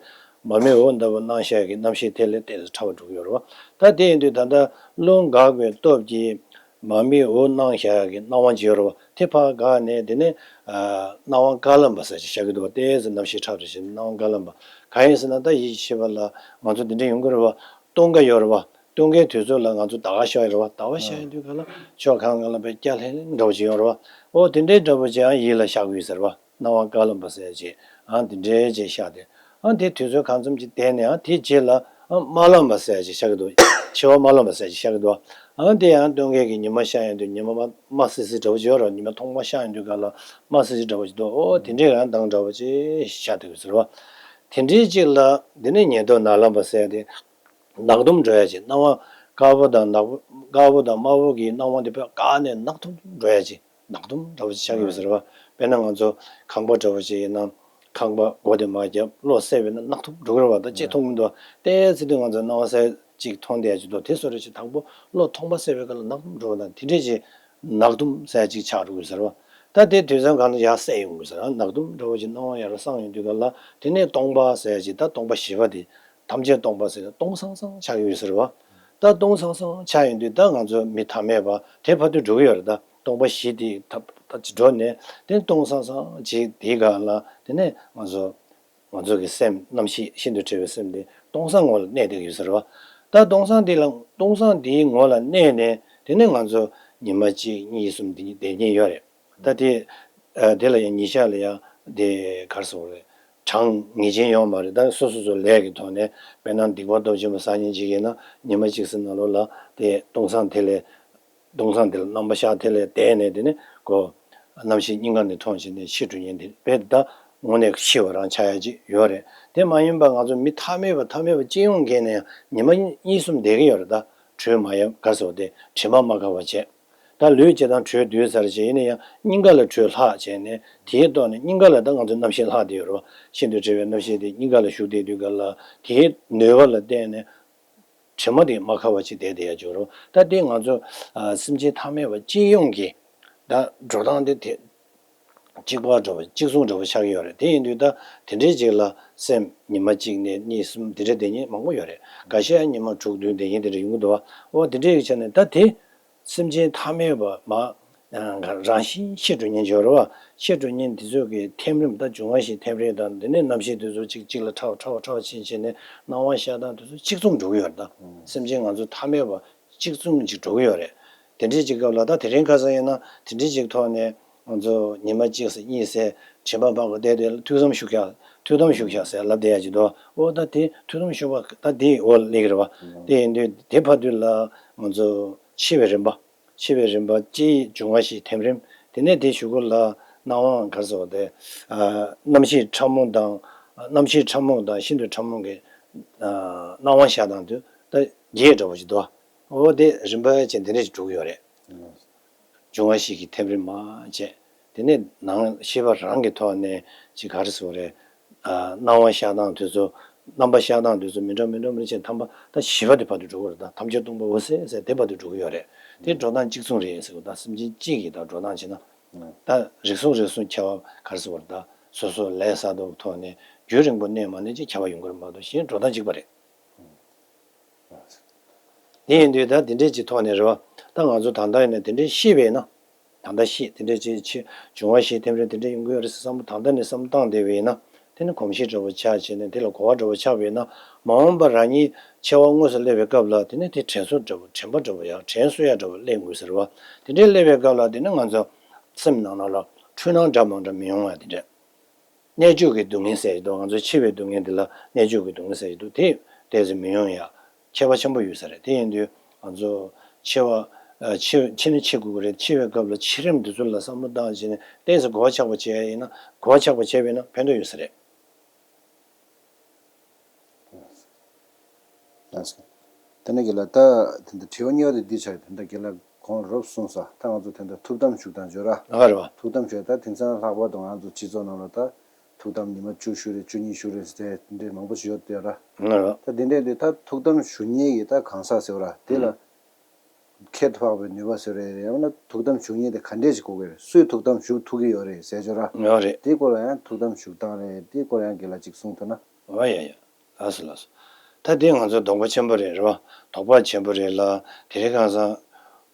མར་མེ་འོད་འདྲ་བོ་སྣང་ཤར་གྱི་རྣམ་ཤེས་དེ་ལས་ཏོག་ཙམ་ཕྲ་བ་འགྲོ་གི་ཡོད་རེད་བ། ད་དེ་ཡིན་དུས་ད་ལྟ་རླུང་འགག་པའི་སྟོབས་ཀྱིས་མར་མེའི་འོད་སྣང་ཤར་གྱི་སྣང་བ་འབྱེད་རོ། དེ་ཕར་འགག་ནས་དེ་ནས་ཨ་སྣང་བ་དཀར་ལམ་པ་ཟེར་ཞིག་བཞག་གི་འདུག་བ། ཏོག་ཙམ་རྣམ་ཤེས་ཁྲ་ཁྲ་ཞིག་སྣང་བ་དཀར་ལམ་པ། གང་ཡིན་ཟེར་ན་ད་ཡིད་ཤེས་པ་ལ་ང་ཚོ་འདི་འདྲ་ཡོང་གི་རེད་བ། སྟོན་ཁ་ཡོད་རེད་བ། སྟོན་ཁའི་དུས་ཚོད་ལ་ང་ཚོ་ཟླ་བ་ཤར་ཡོད་རེད་བ། ཟླ་བ་ཤར་ཡོང་དུས་ག་ལ་ཕྱོགས་གང་ག་ལ་བའི་སྐྱ་ལྷེ་ལྷེ་འདྲ་བོ་ཅིག་ཡོད་རེད་བ། ཨོ་དེ་འདྲའི་འདྲ་བོ་ཅིག་ཨ་ཡིད་ལ་ཤར་གི་ཡོད་ཟེར་བ། སྣང་བ་དཀར་ལམ་པ་ཟེར་ཅིག་ཨ་དེ་འདྲའི་ཅིག་ཤར་ཏེ། ཨ་དེ་དུས་ཚོད་གང་འཚམ་ཅིག་བསྡད་ནས་ཨ་དེའི་རྗེས་ལ་ཨ་དམར་ལམ་པ་ཟེར་ཅིག་ཤར་གི་འདུག་འཆི་བ་དམར་ལམ་པ་ཟེར་ཅིག་ཤར་གི་འདུག་ཨ་དེ་ཡང་སྟོན་ཁའི་གི་ཉི་མ་ཤར་ཡོང་དུས་ཉི་མ་དམར་དམར་སིལ་སིལ་འདྲ་བོ་ཅིག་ཡོད་རེད། ཉི་མ་ཐོག་མ་ཤར་ཡོང་དུས་ག་ལ་དམར་སིལ་སིལ་འདྲ་བོ་ཅིག་འདུག་ཨོ་དེ་འདྲའི་ཡང་མདངས་འདྲ་བོ་ཅིག་ཤར་ཏེ་ཡོད་ཟེར་བ། དེ་འདྲའི་ཅིག་ལ་དེ་ནས་ཉེར་ཐོབ་ནག་ལམ་པ་ཟེར་ཏེ་ནག་དུམ་འགྲོ་ཡ་ཅིག་སྣང་བ་དཀར་པོ་དང་ནག་པོ། དཀར་པོ་དང་དམར་པོ་གི་སྣང་བ་དེ་དཔེ་འགག་ནས་ནག་དུམ་དུམ་འགྲོ་ཡ་ཅིག་ནག་དུམ་འདྲ་བོ་ཅིག་ཆགས་ཀྱི་ཡོད་ཟེར་བ། དཔེར་ན་ང་ཚོ་ཁང་པ་འདྲ་བོ་ཅིག་ཡིན་ན་ཁང་པ་སྒོ་དེ་མ་བརྒྱབ་གློག་བསད་པས་ན་ནག་དུམ་འགྲོ་གི་རེད་བ། ད་ཅིག་མཐོང་མི་འདུག་ཏོག་ཙམ་དུས་ང་ཚོ་སྣང་བ་གསལ་ཅིག་མཐོང་བསྡད་ཡ་ཅིག་འདུག་དེ་བཟོ་འདྲ་ཅིག་དང་པོ་གློག་ཐོག་མ་བསད་པའི་སྐབས་ལ་ནག་དུམ་འགྲོ་བ་དང་དེ་འདྲས་ཅིག་ནག་དུམ་ཟེར་ཅིག་ཆགས་འགྲོ་གི་ཟེར་བ། ད་དེ་དུས་ཙམ་གང་ལ་ཡར་གསལ་ཡོང་གི་ཟེར་བ། ནག་དུམ་འདྲ་བོ་ཅིག་སྣང་བ་ཡར་སངས་ཡོང་དུས་ག་ལ་དེ་ནས་སྟོང་པ་ཟེར་ཅིག་ད་སྟོང་པ་བཞི་པ་དེ་ཐམས་ཅད་སྟོང་པ་ཟེར་ན་སྟོང་སང་སང་ཆགས་ཡོད་ཟེར་བ། ད་སྟོང་སང་སང་ཆགས་ཡོང་དུས་ད་ང་ཚོ་མི་ཐ་མལ་པ་དེ་ཕར་དུ་འགྲོ་གི་ཡོད་རེད། ད་སྟོང་པ་བཞི་དེ་ད་ད་ཅིག་འགྲོ་ནས་དེ་སྟོང་སང་སང་ཅིག་དེའི་སྒང་ལ་དེ་ནས་ང་ཚོ་ང་ཚོ་གི་སེམས་རྣམ་ཤེས་ཤིན་ཏུ་ཕྲ་བའི་སེམས་དེ་ སྟོང་སང་ངོ་ལ་གནས་བསྡད་ཀྱི་ཡོད་ས་རེད་བ། ད་སྟོང་སང་དེ་ལ་སྟོང་སང་དེའི་ངོ་ལ་གནས་ནས་དེ་ནས་ང་ཚོ་ཉི་མ་གཅིག་གཉིས་གསུམ་དེ་བསྡད་ཀྱིན་ཡོད་རེད། ད་དེ་ཨ་དེ་ལ་ཡང་ཉིན་ཞག་ལ་ཡང་དེ་ག་རེ་ཟེར་དགོས་རེད། གྲངས་ངེས་ཅན་ཡོད་མ་རེད། ད་སོ་སོ་སོ་ལས་ཀྱི་ཐོག་ནས་དཔེར་ན་སྡིག་པ་སྟོབས་ཆེན་པོ་བསགས་མཁན་ཅིག་ཡིན་ན་ཉི་མ་གཅིག་ཙམ་ནང་ལོགས་ལ་དེ་སྟོང་སང་དེ་ལས་སྟོང་སང་དེ་ལ་རྣམ་པ་ཤར་དེ་ལས་བལྟས་ནས་དེ་ནས་ཁོ་རྣམ་ཤེས་སྙིང་ག་ནས་མཐོང་བྱས་ནས་ཤི་འགྲོ་མཁན་དེ་རྦད་དེ་ད་དངོས་གནས་ཤི་བ་རང་ཆགས་ཡ་ཅིག་ཡོད་རེད། དེ་མ་ཡིན་པ་ང་ཚོ་མི་ཐ་མལ་པ་ཐ་མལ་པ་སྤྱི་ཡོངས་ཀྱི་ནས་ཡང་ཉི་མ་གཉིས་གསུམ་བསྡད་ཀྱི་ཡོད་རེད། ད་དྲོད་མ་ཡལ་ག་ཟེར་བ་དེ་དྲི་མ་མ་ཁ་བ་བྱས། ད་ལུས་སྤྱིར་བཏང་དྲོད་བསྡུས་ཚར་བྱས་ཡིན་ན་ཡང་སྙིང་ག་ལ་དྲོད་ལྷག་བྱས་ནས་དེའི་ཐོག་ནས་སྙིང་ག་ལ་ད་ང་ཚོའི་རྣམ་ཤེས་ལྷག་བསྡད་ཡོད་རེད་བ། ཤིན་ཏུ་དྲོ་བའི་རྣམ་ཤེས་དེ་སྙིང་ག་ལ་ཞུགས་བསྡད་དུས་ག་ལ་དེའི་ནུས་པ་ལ་བརྟེན་ནས་དྲི་མ་དེ་མ་ཁ་བ་ཅིག་བསྡད་བསྡད་ཡ་ཅིག་ཡོད་རེད་བ། ད་དེ་ང་ཚོ་ཨ་སེམས་ཅན་ཐ་མལ་པ་སྤྱི་ཡོངས་ཀྱི་ད་འགྲོ་སྟངས་དེ་དེ་གཅིག་པ་འདྲ་བོ་གཅིག་མཚུངས་འདྲ་བོ་ཆགས་ཀྱི་ཡོད་རེད། དེ་ཡིན་དུས་ད་དེ་འདྲའི་ཅིག་ལ་སེམས་ཉི་མ་གཅིག་ནས་གཉིས་གསུམ་དེ་འདྲ་བསྡད་མཁན་མང་པོ་ཡོད་རེད། འགའ་ཤས་ཉི་མ་དྲུག་བདུན་བསྡད་མཁན་དེ་འདྲ་ཡོང་གི་འདུག་བ། འོ་དེ་འདྲའི་ཡོད་ཆ་ནས་ད་དེ་སེམས་ཅན་ཐ་མལ་པ་མ་རང་བཞིན་ཤི་འགྲོ་མཁན་ཅིག་ཡོད་རེད་བ། ཤི་འགྲོ་མཁན་དེ་ཚོ་གི་ཐིམ་རིམ་ད་འབྱུང་བ་བཞིའི་ཐིམ་རིམ་དང་དེ་ནས་རྣམ་ཤེས་དེ་ཚོ་གཅིག་གཅིག་ལ་ཕྲ་བ་ཕྲ་བ་ཕྲ་བ་ཕྱིན་ཕྱིན་ནས་སྣང་བ་ཤར་སྟངས་དེ་ཚོ་གཅིག་མཚུངས་འགྲོ་གི་ཡོད་རེད། ད་སེམས་ཅན་ང་ཚོ་ཐ་མལ་པ་གཅིག་མཚུངས་ཅིག་འགྲོ་གི་ཡོད་རེད། དེ་འདྲའི་ཅིག་སྐབས་ལ་ད་དེ་རིང་ཁ་སང་ཡིན་ན་དེ་འདྲའི་ཅིག་ཐོག་ནས་ང་ཚོ་ཉི་མ་གཅིག་ཙམ་གཉིས་ཙམ་དྲན་པ་ཕར་བསྡད་དེ་ཐུགས་བསམ་བཞུགས་ཤག་ཐུགས་དམ་བཞུགས་ཤག་ཟེར་ལབ་བསྡད་ཡ་ཅིག་འདུག་འོ་ད་དེ་ཐུགས་དམ་བཞུགས་པ་ད་དེའི་འོག་ལ་སླེབས་ཀྱི་རེད་བ། དེ་ཡིན་དུས་དེ་བར་དུ་ལ་ང་ཚོ་འཆི་བའི་རིམ་པ། འཆི་བའི་རིམ་པ་སྤྱིའི་འབྱུང་བ་བཞིའི་ཐིམ་རིམ། དེ་ནས་དེའི་གཞུག་གུ་ལ་སྣང་བ་ག་རེ་ཟེར་བ་དེ། ཨ་རྣམ་ཤེས་ཕྲ་མོ་དང་རྣམ་ཤེས་ཕྲ་མོ་དང་ཤིན་ཏུ་ཕྲ་མོ་གི་ཨ་སྣང་བ་ཤར་སྟངས་དེ་ད་བརྒྱད་འདྲ་བོ་ཞིག་འདུག་འོ་དེ་རིམ་པ་བྱས་འདི་འདྲ་ཞིག་འགྲོ་གི་ཡོད་རེད། འབྱུང་བ་བཞི་གི་ཐིམ་རིམ་མ་བྱས། དེ་ནས་ནང་ཤེས་པ་རང་གི་ཐོག་ནས་ཅིག་ག་རེ་ཟེར་དགོས་རེད། ཨ་སྣང་བ་ཤར་སྟངས་དེ་ཚོ། རྣམ་པ་ཤར་སྟངས་དེ་ཚོ་མི་འདྲ་མི་འདྲ་མི་འདྲ་བྱས་ཐམ་པ་ད་བཞི་པ་དེ་བར་དུ་འགྲོ་གི་རེད། ད་ཐམས་ཅད་སྟོང་པ་འོད་གསལ་ཟེར་དེ་བར་དུ་འགྲོ་གི་ཡོད་རེད། དེ་འགྲོ་སྟངས་གཅིག་མཚུངས་རེད་ཟེར་གོ། ད་སེམས་ཅན་གཅིག་གི་ད་འགྲོ་སྟངས་བྱས་ན། ད་རིགས་གསུམ་རིགས་གསུམ་ཁྱད་པར་ག་རེ་ཟེར་དགོས་རེད། ད་སོ་སོ་ལས་བསགས་སྟངས་ཐོག་ནས་རྒྱུན་རིང་པོ་གནས་མ་གནས་ཅིག་ཁྱད་པར་ཡོང་གི་རེད་མ་གཏོགས་གཞན་འགྲོ་སྟངས་གཅིག་པ་རེད། དེ་ཡིན་དུས་ད་དེ་འདྲས་ཀྱི་ཐོག་ནས་རེད་བ། ད་ང་ཚོ་ད་ལྟ་ཡིན་ན་དེ་འདྲས་ཤེས་པས་ན། ད་ལྟ་ཤེས་དེ་འདྲས་ཀྱི་ཆེ་འབྱུང་བ་ཤེས་ཐེམ་རེ་དེ་འདྲས་ཡོང་གི་ཡོད་རེད་ཟེར་བསམ་བློ་ད་ལྟ་ནས་བསམ་བློ་བཏང་བསྡད་པས་ན། དེ་ནི་གོམས་གཤིས་འདྲ་བོ་ཆགས་བྱས་ནས་དེ་ལ་གོ་བ་འདྲ་བོ་ཆགས་པས་ན། མ་འོངས་པ་རང་ཉིད་འཆི་བ་དངོས་སུ་སླེབས་པའི་སྐབས་ལ་དེ་ནི་དེ་དྲན་གསོ་འདྲ་བོ་དྲན་པ་འདྲ་བོ་ཡང་དྲན་གསོ་ཡ་འདྲ་བོ་སླེབས་དགོས་ཟེར་བ། དེ་འདྲས་སླེབས་པའི་སྐབས་ལ་དེ་ནི་ང་ཚོ་སེམས་ནང་ལ་འཁྲུལ་སྣང་འདྲ་མང་འདྲ་མི་ཡོང་བ་དེ་འདྲས། གནད་གཅོད་ཀྱི་སྡུག་བསྔལ་ཟེར་གྱི་འདུག་ང་ཚོ་འཆི་བའི་སྡུག་བསྔལ་འདི་ལ་གནད་གཅོད་ཀྱི་སྡུག་བསྔལ་ཟེར་གྱི་འདུག་དེ་ཏོག་ཙམ་མི་ཡོང་ཡ། ཁྱད་པར་ཆེན་པོ་ཡོད་ས་རེད། དེ་ཡིན་དུས་ང་ཚོ་འཆི་བ། ཨ་འཆི་འཆི་ནི་འཆི་དགོས་ཀྱི་རེད། འཆི་བའི་སྐབས་ལ་འཆི་རིམ་འདི་ཚོ་ལ་བསམ་བློ་བཏང་བྱས་ནས་ཏོག་ཙམ་གོ་བ་ཆགས་པ་བྱས་ཡ་ཡིན་ན་གོ་བ་ཆགས་པ་བྱས་པས་ན་ཕན་ཐོགས་ཡོད་ས་རེད། ལགས་སོ། དེ་ནས་རྒན་ལགས་ད་དེ་འདྲ་དྲི་བ་གཉིས་པ་དེ་འདི་ཆགས་ཡོད། དེ་འདྲ་རྒན་ལགས་གོང་རོབ་གསུངས་ས་ད་ང་ཚོ་དེ་འདྲ་ཐུགས་དམ་བཞུགས་སྟངས་བརྗོད་ར། ཨ་རེད་བ། ཐུགས་དམ་བཞུགས་ད་དེང་སང་ལྷག་པར་དུ་ང་ཚོ་སྤྱི་ཚོགས་ནང་ལ་ད་ཐུགས་དམ་ཉི་མ་བཅུ་བཞུགས་རེད་བཅུ་གཉིས་བཞུགས་རེད་ཟེར་དེ་འདྲ་མང་པོ་ཞིག་ཡོད་དེ་ར། ཨ་རེད་བ། ད་དེ་འདྲ་དེ་ད་ཐུགས་དམ་བཞུགས་མཁན་གྱི་ད་གང་ཟག་ཟེར་བ་ར་དེ་ལ་ཨུ་ཁྱད་དུ་འཕགས་པའི་ནུས་པ་ཟེར་རེད། ཡང་ན་ཐུགས་དམ་བཞུགས་མཁན་དེ་ག་འདྲས་ཞིག་དགོས་ཀྱི་རེད། སུས་ཐུགས་དམ་བཞུགས་ཐུབ་ཀྱི་ཡོད་རེད་ཟེར་བརྗོད་ར། ཡོད་རེད། དེའི་སྐོར་ལ་ཡང་ཐུགས་དམ་བཞུགས་སྟངས་རེད། དེའི་སྐོར་ལ་ཡང་རྒན་ལགས་ཅིག་གསུང་ཐུབ་ན། ཨོ་ཡ་ཡ། ལགས་སོ་ལགས་སོ། ད་དེ་ང་ཚོ་དོགས་པ་ཆེན་པོ་རེད་རེད་བ། དོགས་པ་ཆེན་པོ་རེད་ལ། དེ་རིང་ཁ་སང་།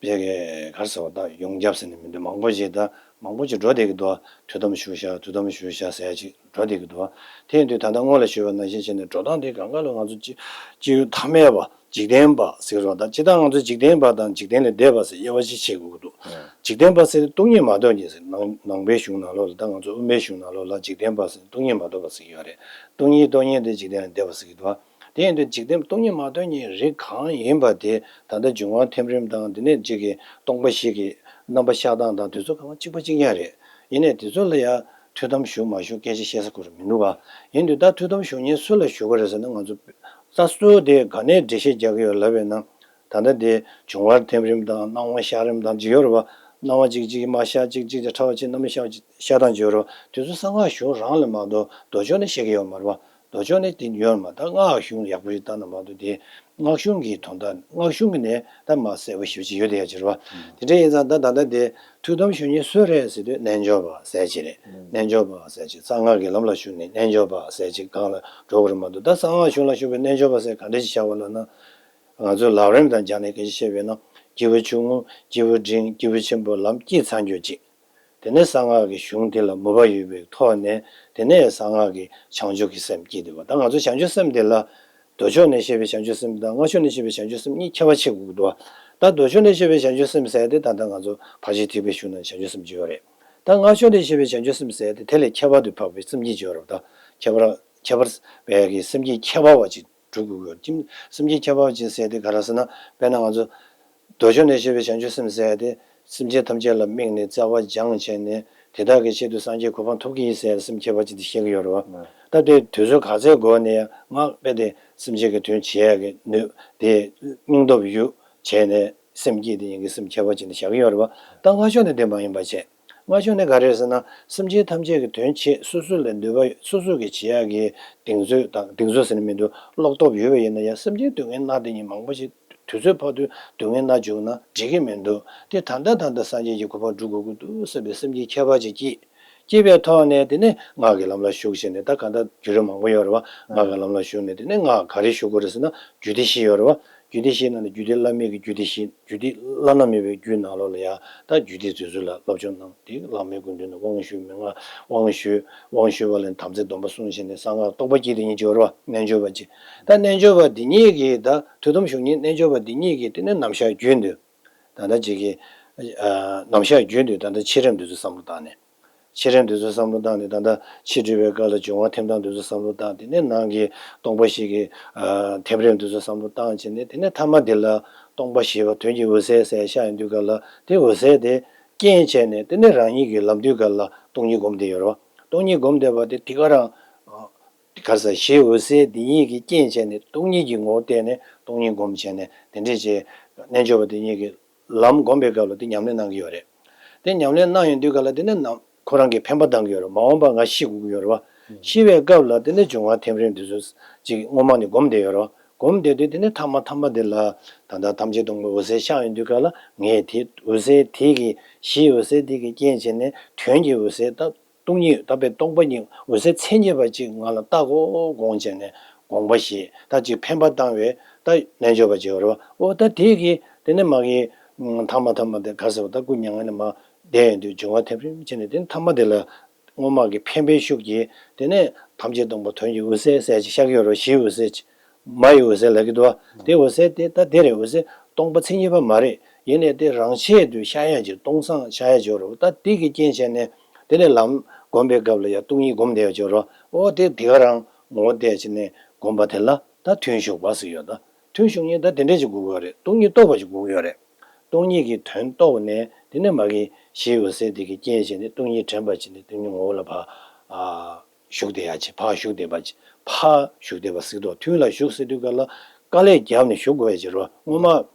དཔེ་གི་ག་རེ་ཟེར་བ་ད་ཡོངས་ཁྱབ་ཟེར་ནས་མི་འདུག་མང་པོ་ཞིག་ད་མང་པོ་ཞིག་འགྲོ་བསྡད་ཀྱི་འདུག་ཐུགས་དམ་བཞུགས་ཤག་ཐུགས་དམ་བཞུགས་ཤག་ཟེར་ཡ་ཅིག་འགྲོ་བསྡད་ཀྱི་འདུག་དེ་ཡིན་དུས་ད་ལྟ་སྔོན་ལ་ཞུས་པ་ནང་བཞིན་བྱས་ནས་འགྲོ་སྟངས་དེ་གང་ག་ལ་ང་ཚོ་སྤྱི་སྤྱི་ཡོངས་ཐ་མལ་པ་འཇིག་རྟེན་པ་ཟེར་རོ། ད་སྤྱིར་བཏང་ང་ཚོ་འཇིག་རྟེན་པ་དང་འཇིག་རྟེན་ལས་འདས་པ་ཟེར་དབྱེ་བ་ཕྱེ་དགོས་ཀྱི་འདུག་འཇིག་རྟེན་པ་ཟེར་སྟོང་ཉིད་མ་རྟོགས་མཁན་ཟེར། ནང་ནང་པའི་གཞུང་ནང་ལོགས་ལ་ད་ང་ཚོ་དབུ་མའི་གཞུང་ནང་ལོགས་ལ་འཇིག་རྟེན་པ་ཟེར་སྟོང་ཉིད་མ་རྟོགས་པ་ཟེར་གྱི་ཡོད་རེད། སྟོང་ཉིད་རྟོགས་མཁན་དེ་འཇིག་རྟེན་ལས་འདས་པ་ཟེར་གྱི་འདུག་དེ་ཡིན་དུས་འཇིག་རྟེན་སྟོང་ཉིད་མ་རྟོགས་མཁན་རིགས་གང་ཡིན་པ་དེ་ད་ལྟ་འབྱུང་བ་ཐིམ་རིམ་དང་དེ་ནས་གཅིག་གི་སྟོང་པ་བཞི་གི་རྣམ་པ་ཤར་སྟངས་དང་དེ་ཚོ་གང་ག་གཅིག་པ་གཅིག་རྐྱང་རེད། ཡིན་ནའི་དེ་ཚོ་ལ་ཡ་ཐུགས་དམ་བཞུགས་མ་བཞུགས་སྐད་ཆ་བཤད་ས་ཁུར་མི་འདུག་ག་ཡིན་དུས་ད་ཐུགས་དམ་བཞུགས་མཁན་སུ་ལ་བཞུགས་ཀྱི་རེད་ཟེར་ན། ང་ཚོ་ད་སུ་དེ་ག་ནས་འགྲེལ་བཤད་རྒྱག་གི་ཡོད་ལབ་པས་ན། ད་ལྟ་དེ་འབྱུང་བ་ཐིམ་རིམ་དང་སྣང་བ་ཤར་རིམ་དང་ཅིག་ཡོད་རེད་བ། སྣང་བ་གཅིག་གཅིག་མར་ཤར་གཅིག་གཅིག་ཕྲ་བ་གཅིག་རྣམ་པ་ཤར་ཤར་སྟངས་ཅིག་ཡོད་རེད་བ། དེ་ཚོ་གསང་སྔགས་གཞུང་རང་ལ་མ་གཏོགས་མདོ་ཕྱོགས་ནས་བཤད་ཀྱི་ཡོད་མ་རེད་བ། མདོ་ཕྱོགས་ནས་དེ་ཡོད་མ་ད་སྔགས་གཞུང་ཡག་པོ་ཞིག་ལྟ་ན་མ་གཏོགས་དེ་སྔགས་གཞུང་གི་དོན་དག་སྔགས་གཞུང་གི་ནས་ད་མ་གསལ་པོ་ཞེ་པོ་ཅིག་ཡོད་དེ་ཡ་ཅིག་རེད་བ། དེ་འདྲ་ཡིན་ཙང་ད་ད་ལྟ་དེ་ཐུགས་དམ་བཞུགས་མཁན་སུ་རེད་ཟེར་དུས་རྣལ་འབྱོར་པ་ཟེར་ཅིག་རེད། རྣལ་འབྱོར་པ་ཟེར་ཅིག་གསང་སྔགས་ཀྱི་ལམ་ལ་ཞུགས་ནས་རྣལ་འབྱོར་པ་ཟེར་ཅིག་སྒང་ལ་འགྲོ་དགོས་རེད་མ་གཏོགས། ད་གསང་སྔགས་གཞུང་ལ་ཞུགས་པའི་རྣལ་འབྱོར་པ་ཟེར་ག་འདྲ་ཞིག་བྱ་དགོས་ལབ་ན། ང་ཚོས་ལམ་རིམ་དང་སྦྱར་ནས་སྐད་ཆ་བཤད་པས་ན། སྐྱེས་བུ་ཆུང་ངུ་སྐྱེས་བུ་འབྲིང་སྐྱེས་བུ་ཆེན་པོ་ལམ་སྐྱེས་ཚར་རྒྱུ་ཅིག་དེ་ནས་གསང་སྔགས་ཀྱི་གཞུང་དེ་ལ་མོས་པ་ཡོད་པའི་ཐོག་ནས་དེ་ནས་གསང་སྔགས་ཀྱི་བྱང་ཆུབ་ཀྱི་སེམས་སྐྱེས་བསྡད་པ། ད་ང་ཚོ་བྱང་ཆུབ་སེམས་དེ་ལ་ མདོ་ཕྱོགས་ནས་བཤད་པའི་བྱང་ཆུབ་སེམས་དང་སྔགས་ཕྱོགས་ནས་བཤད་པའི་བྱང་ཆུབ་སེམས་གཉིས་ཁྱད་པར་ཕྱེ་དགོས་ཀྱི་འདུག་བ། ད་མདོ་ཕྱོགས་ནས་བཤད་པའི་བྱང་ཆུབ་སེམས་ཟེར་ཏེ་ད་ལྟ་ང་ཚོ་ཕར་ཕྱིན་ཐེག་པའི་གཞུང་ནང་བྱང་ཆུབ་སེམས་ཅིག་ཡོད་རེད། ད་སྔགས་ཕྱོགས་ནས་བཤད་པའི་བྱང་ཆུབ་སེམས་ཟེར་ཏེ་དེ་ལས་ཁྱད་པར་དུ་འཕགས་པའི་སེམས་བསྐྱེད་ཅིག་ཡོད་རེད་བ། ད་ཁྱད་པར་ཁྱད་པར་བའི་གི་སེམས་བསྐྱེད་ཁྱད་པར་བ་ཅིག་སྒྲུབ་དགོས་ཀྱི་ཡོད། ཅིམ་སེམས་བསྐྱེད་ཁྱད་པར་ཅན་ཟེར་ཏེ་ག་རེ་ཟེར་ན། དཔེར་ན་ང་ཚོ་མདོ་ཕྱོགས་ནས་བཤད་པའི་བྱང་ཆུབ་སེམས་ཟེར་ཏེ་སེམས་ཅན་ཐམས་ཅད་ལ་དམིགས་ནས་བརྩེ་བ་སྦྱངས་བྱས་ནས་དེ་དག་གི་ཆེད་དུ་སངས་རྒྱས་གོ་འཕང་ཐོབ་ཀྱི་ཡིན་ཟེར་སེམས་ཁྱད་པར་ཅན་དེ་བཤད་ཀྱི་ཡོད་རེད་བ། ད་དེ་དུས་ཚོད་ག་ཚོད་འགོར་ནས་ཡང་ང་དཔེ་དེ་སེམས་ཅན་གྱི་དོན་བྱེད་ཡག་གི་ནུས་དེ་སྙིང་སྟོབས་ཡོད་བྱས་ནས་སེམས་བསྐྱེད་དེ་ཡིན་གྱི་སེམས་ཁྱད་པར་ཅན་དེ་བཞག་གི་ཡོད་རེད་བ། ད་སྔགས་ཕྱོགས་ནས་དེ་མ་ཡིན་པ་བྱས། སྔགས་ཕྱོགས་ནས་ག་རེ་ཟེར་ན། སེམས་ཅན་ཐམས་ཅད་ཀྱི་དོན་ཆེད་སོ་སོ་ལ་འདོད་པ་སོ་སོ་གི་བྱེད་ཡག་གི་གདེང་ཚོད་དང་གདེང་ཚོད་ཟེར་ནི་མི་འདུག་བློ་སྟོབས་ཡོད་པ་ཡིན་ན་ཡང་སེམས་ཅན་སྡུག་བསྔལ་མནར་དེ་ཉིད་མང་པོ་ཞིག་དུས་ཚོད་ཕར་དུས་སྡུག་བསྔལ་མནར་བཅུག་ན་འགྲིག་གི་མི་འདུག་དེ་ད་ལྟ་ད་ལྟ་སངས་རྒྱས་ཀྱི་གོ་འཕང་སྒྲུབ་དགོས་ཀྱི་འདུག་བསམ་པའི་སེམས་ཀྱི་ཁྱད་པར་ཅིག་སྐྱེས། སྐྱེས་པའི་ཐོག་ནས་དེ་ནས་སྔགས་ཀྱི་ལམ་ལ་ཞུགས་བྱས་ནས་ད་གང་ལྟར་བརྒྱུད་རིམ་མང་པོ་ཡོད་རེད་བ། སྔགས་ཀྱི་ལམ་ལ་ཞུགས་ནས་དེ་ནས་སྔགས་ག་རེ་ཞུགས་དགོས་རེད་ཟེར་ན་རྒྱུད་སྡེ་བཞི་ཡོད་རེད་བ། རྒྱུད་སྡེ་བཞིའི་ནང་ནས་རྒྱུད་སྡེ་བླ་མེད་ཀྱི་རྒྱུད་སྡེ་བཞི། རྒྱུད་སྡེ་བླ་ན་མེད་པའི་རྒྱུད་ནང་ལོགས་ལ་ཡང་ད་རྒྱུད་སྡེ་དེ་ཚོ་ལ་སློབ་སྦྱོང་གནང་སྟེ་བླ་མའི་སྐུ་མདུན་ནས་དབང་ཞུས་མན་ངག་དབང་ཞུས་དབང་ཞུས་པ་ལས་དམ་ཚིག་སྡོམ་པ་བསྲུངས་བྱས་ནས་གསང་སྔགས་རྟོགས་པ་སྐྱེས་དེ་ཉིད་ཅིག་ཡོད་རེད་བ། རྣལ་འབྱོར་པ་ཅིག་ད་རྣལ་འབྱོར་པ་འདི་ཉིད་ཀྱིས་ད་ཐུགས་དམ་བཞུགས་མཁན་རྣལ་འབྱོར་པ་འདི་ཉིད་ཀྱིས་དེ་ནས་ནམ་ཞག་རྒྱུན་དུ་ད་ལྟ་ཅིག་གིས་ནམ་ཞག་རྒྱུན་དུ་ད་ལྟ་འཆི་རིམ་དེ་ཚོ་བསམ་བློ་བཏང་ནས། འཆི་རིམ་དེ་ཚོ་བསམ་བློ་བཏང་ནས་ད་ལྟ་འཆི་འགྲོ་བའི་སྐབས་ལ་འབྱུང་བ་ཐིམ་སྟངས་དེ་ཚོ་བསམ་བློ་བཏང་། དེ་ནས་ནང་གི་སྟོང་པ་བཞི་གི་ཐིམ་རིམ་དེ་ཚོ་བསམ་བློ་བཏང་བྱས་ནས་དེ་ནས་ཐ་མ་དེ་ལ་སྟོང་པ་བཞི་པ་དོན་གྱི་འོད་གསལ་ཟེར་ཤར་ཡོང་དུས་སྐབས་ལ་དེ་འོད་གསལ་དེ་རྐྱེན་བྱས་ནས་དེ་ནས་རང་ཉིད་ཀྱི་ལམ་དུས་སྐབས་ལ་སྟོང་ཉིད་སྒོམ་བསྡད་ཡོད་རེད་བ། སྟོང་ཉིད་སྒོམ་བསྡད་པ་དེ་དེ་ག་རང་ག་རེ་ཟེར་གཞིའི་འོད་གསལ་དེ་ཉིད་ཀྱི་རྐྱེན་བྱས་ནས་སྟོང་ཉིད་ཀྱི་ངོ་བོ་བསྟན་ནས་སྟོང་ཉིད་སྒོམ་བྱས་ནས་དེ་འདྲས་བྱས་རྣལ་འབྱོར་པ་དེ་ཉིད་ཀྱི་ལམ་སྒོམ་པའི་སྐབས་ལ་དེ་ཉམས་ལེན་གནང་གི་ཡོད་རེད། དེ་ཉམས་ལེན་གནང་ཡོང་དུས་སྐབས་ལ་དེ་ནས་ནམ་ཁོ་རང་གིས་འཕེན་པ་བཏང་གི་ཡོད་རེད། མ་འོངས་པ་ང་ཤི་དགོས་ཀྱི་ཡོད་རེད་བ། ཤི་བའི་སྐབས་ལ་དེ་ནས་འབྱུང་བ་ཐིམ་རིམ་དེ་ཚོ་ཅིག་སྔོན་མ་ནས་སྒོམ་བསྡད་ཡོད་རེད་བ། སྒོམ་བསྡད་དུས་དེ་ནས་ཐ་མ་ཐ་མ་དེ་ལ་ད་ལྟ་ཐམས་ཅད་སྟོང་པའི་འོད་གསལ་ཤར་ཡོང་དུས་སྐབས་ལ་ངས་དེ་འོད་གསལ་དེ་གི་གཞིའི་འོད་གསལ་དེ་གི་རྐྱེན་བྱས་ནས་དོན་གྱི་འོད་གསལ་ད། སྟོང་ཉིད་ད་དཔེ་སྟོང་པ་ཉིད་འོད་གསལ་མཚན་ཉིད་པ་ཅིག་ང་ལ་བལྟ་དགོས་དགོངས་བྱས་ནས་དགོངས་པ་བཞེས། ད་ཅིག་འཕེན་པ་བཏང་བའི་ད་རྣལ་འབྱོར་པ་ཅིག་ཡོད་རེད་བ། ཨོ་ད་དེ་གིས་དེ་ནས་མ་གི་ཐ་མ་ཐ་མ་དེ་ག་ཟེར་བ་ད་སྐུ་མྱ་ངན་ལས་མར་འདས་ཡོང་དུས་འབྱུང་བ་ཐིམ་རིམ་བྱས་ནས་དེ་ནས་ཐ་མ་དེ་ལ་སྔོན་མ་གི་འཕེན་པའི་ཤུགས་ཀྱིས་དེ་ནས་ཐམས་ཅད་སྟོང་པ་དོན་གྱི་འོད་གསལ་ཟེར་ཅིག་ཤར་གྱི་ཡོད་རེད་བ། གཞིའི་འོད་གསལ་ཅིག་མ་ཡི་འོད་གསལ་ལབ་ཀྱི་འདུག་བ། དེ་འོད་གསལ་དེ་ད་དེ་རེད། འོད་གསལ་སྟོང་པ་མཚན་ཉིད་པ་མ་རེད། ཡིན་ནའི་དེ་རང་ཆས་དུ་ཤར་ཡ་ཅིག་སྟོང་སང་ཤར་ཡ་ཅིག་ཡོད་རེད་བ། ད་དེ་གི་རྐྱེན་བྱས་ནས་དེ་ནས་ལམ་སྒོམ་པའི་སྐབས་ལ་ཡང་སྟོང་ཉིད་སྒོམ་བསྡད་ཡ་ཅིག་ཡོད་རེད་བ། ཨོ་དེ་དེ་ག་རང་ངོ་བོ་བལྟས་བྱས་ནས་སྒོམ་པ་དེ་ལ་ད་ཐུན་ཞུགས་པ་ཟེར་ཡོད། ད་ཐུན་ཞུགས་མཁན་ད་དེ་འདྲས་ཅིག་དགོས་ཀྱི་ཡོད་རེད། སྟོང་ཉིད་རྟོགས་པ་ཅིག་དགོས་ཀྱི་ཡོད་རེད། སྟོང་ཉིད་ཀྱི་དོན་རྟོགས་ནས་དེ་ནས་མ་གི་གཞིའི་འོད་གསལ་དེ་གི་རྐྱེན་བྱས་ནས་སྟོང་ཉིད་དྲན་པ་བྱས་ནས་སྟོང་ཉིད་ངོ་བོ་ལ་ཕར་ཨ། ཞུགས་བསྡད་ཡ་ཅིག་ཕར་ཞུགས་བསྡད་པ་ཅིག་ཕར་ཞུགས་བསྡད་པ་ཟེར་དུས་ཐུན་ལ་ཞུགས་ཟེར་དུས་སྐབས་ལ་དཀའ་ལས་བརྒྱབ་ནས་ཞུགས་དགོས་ཡ་ཅིག་རེད་བ། སྔོན་མ་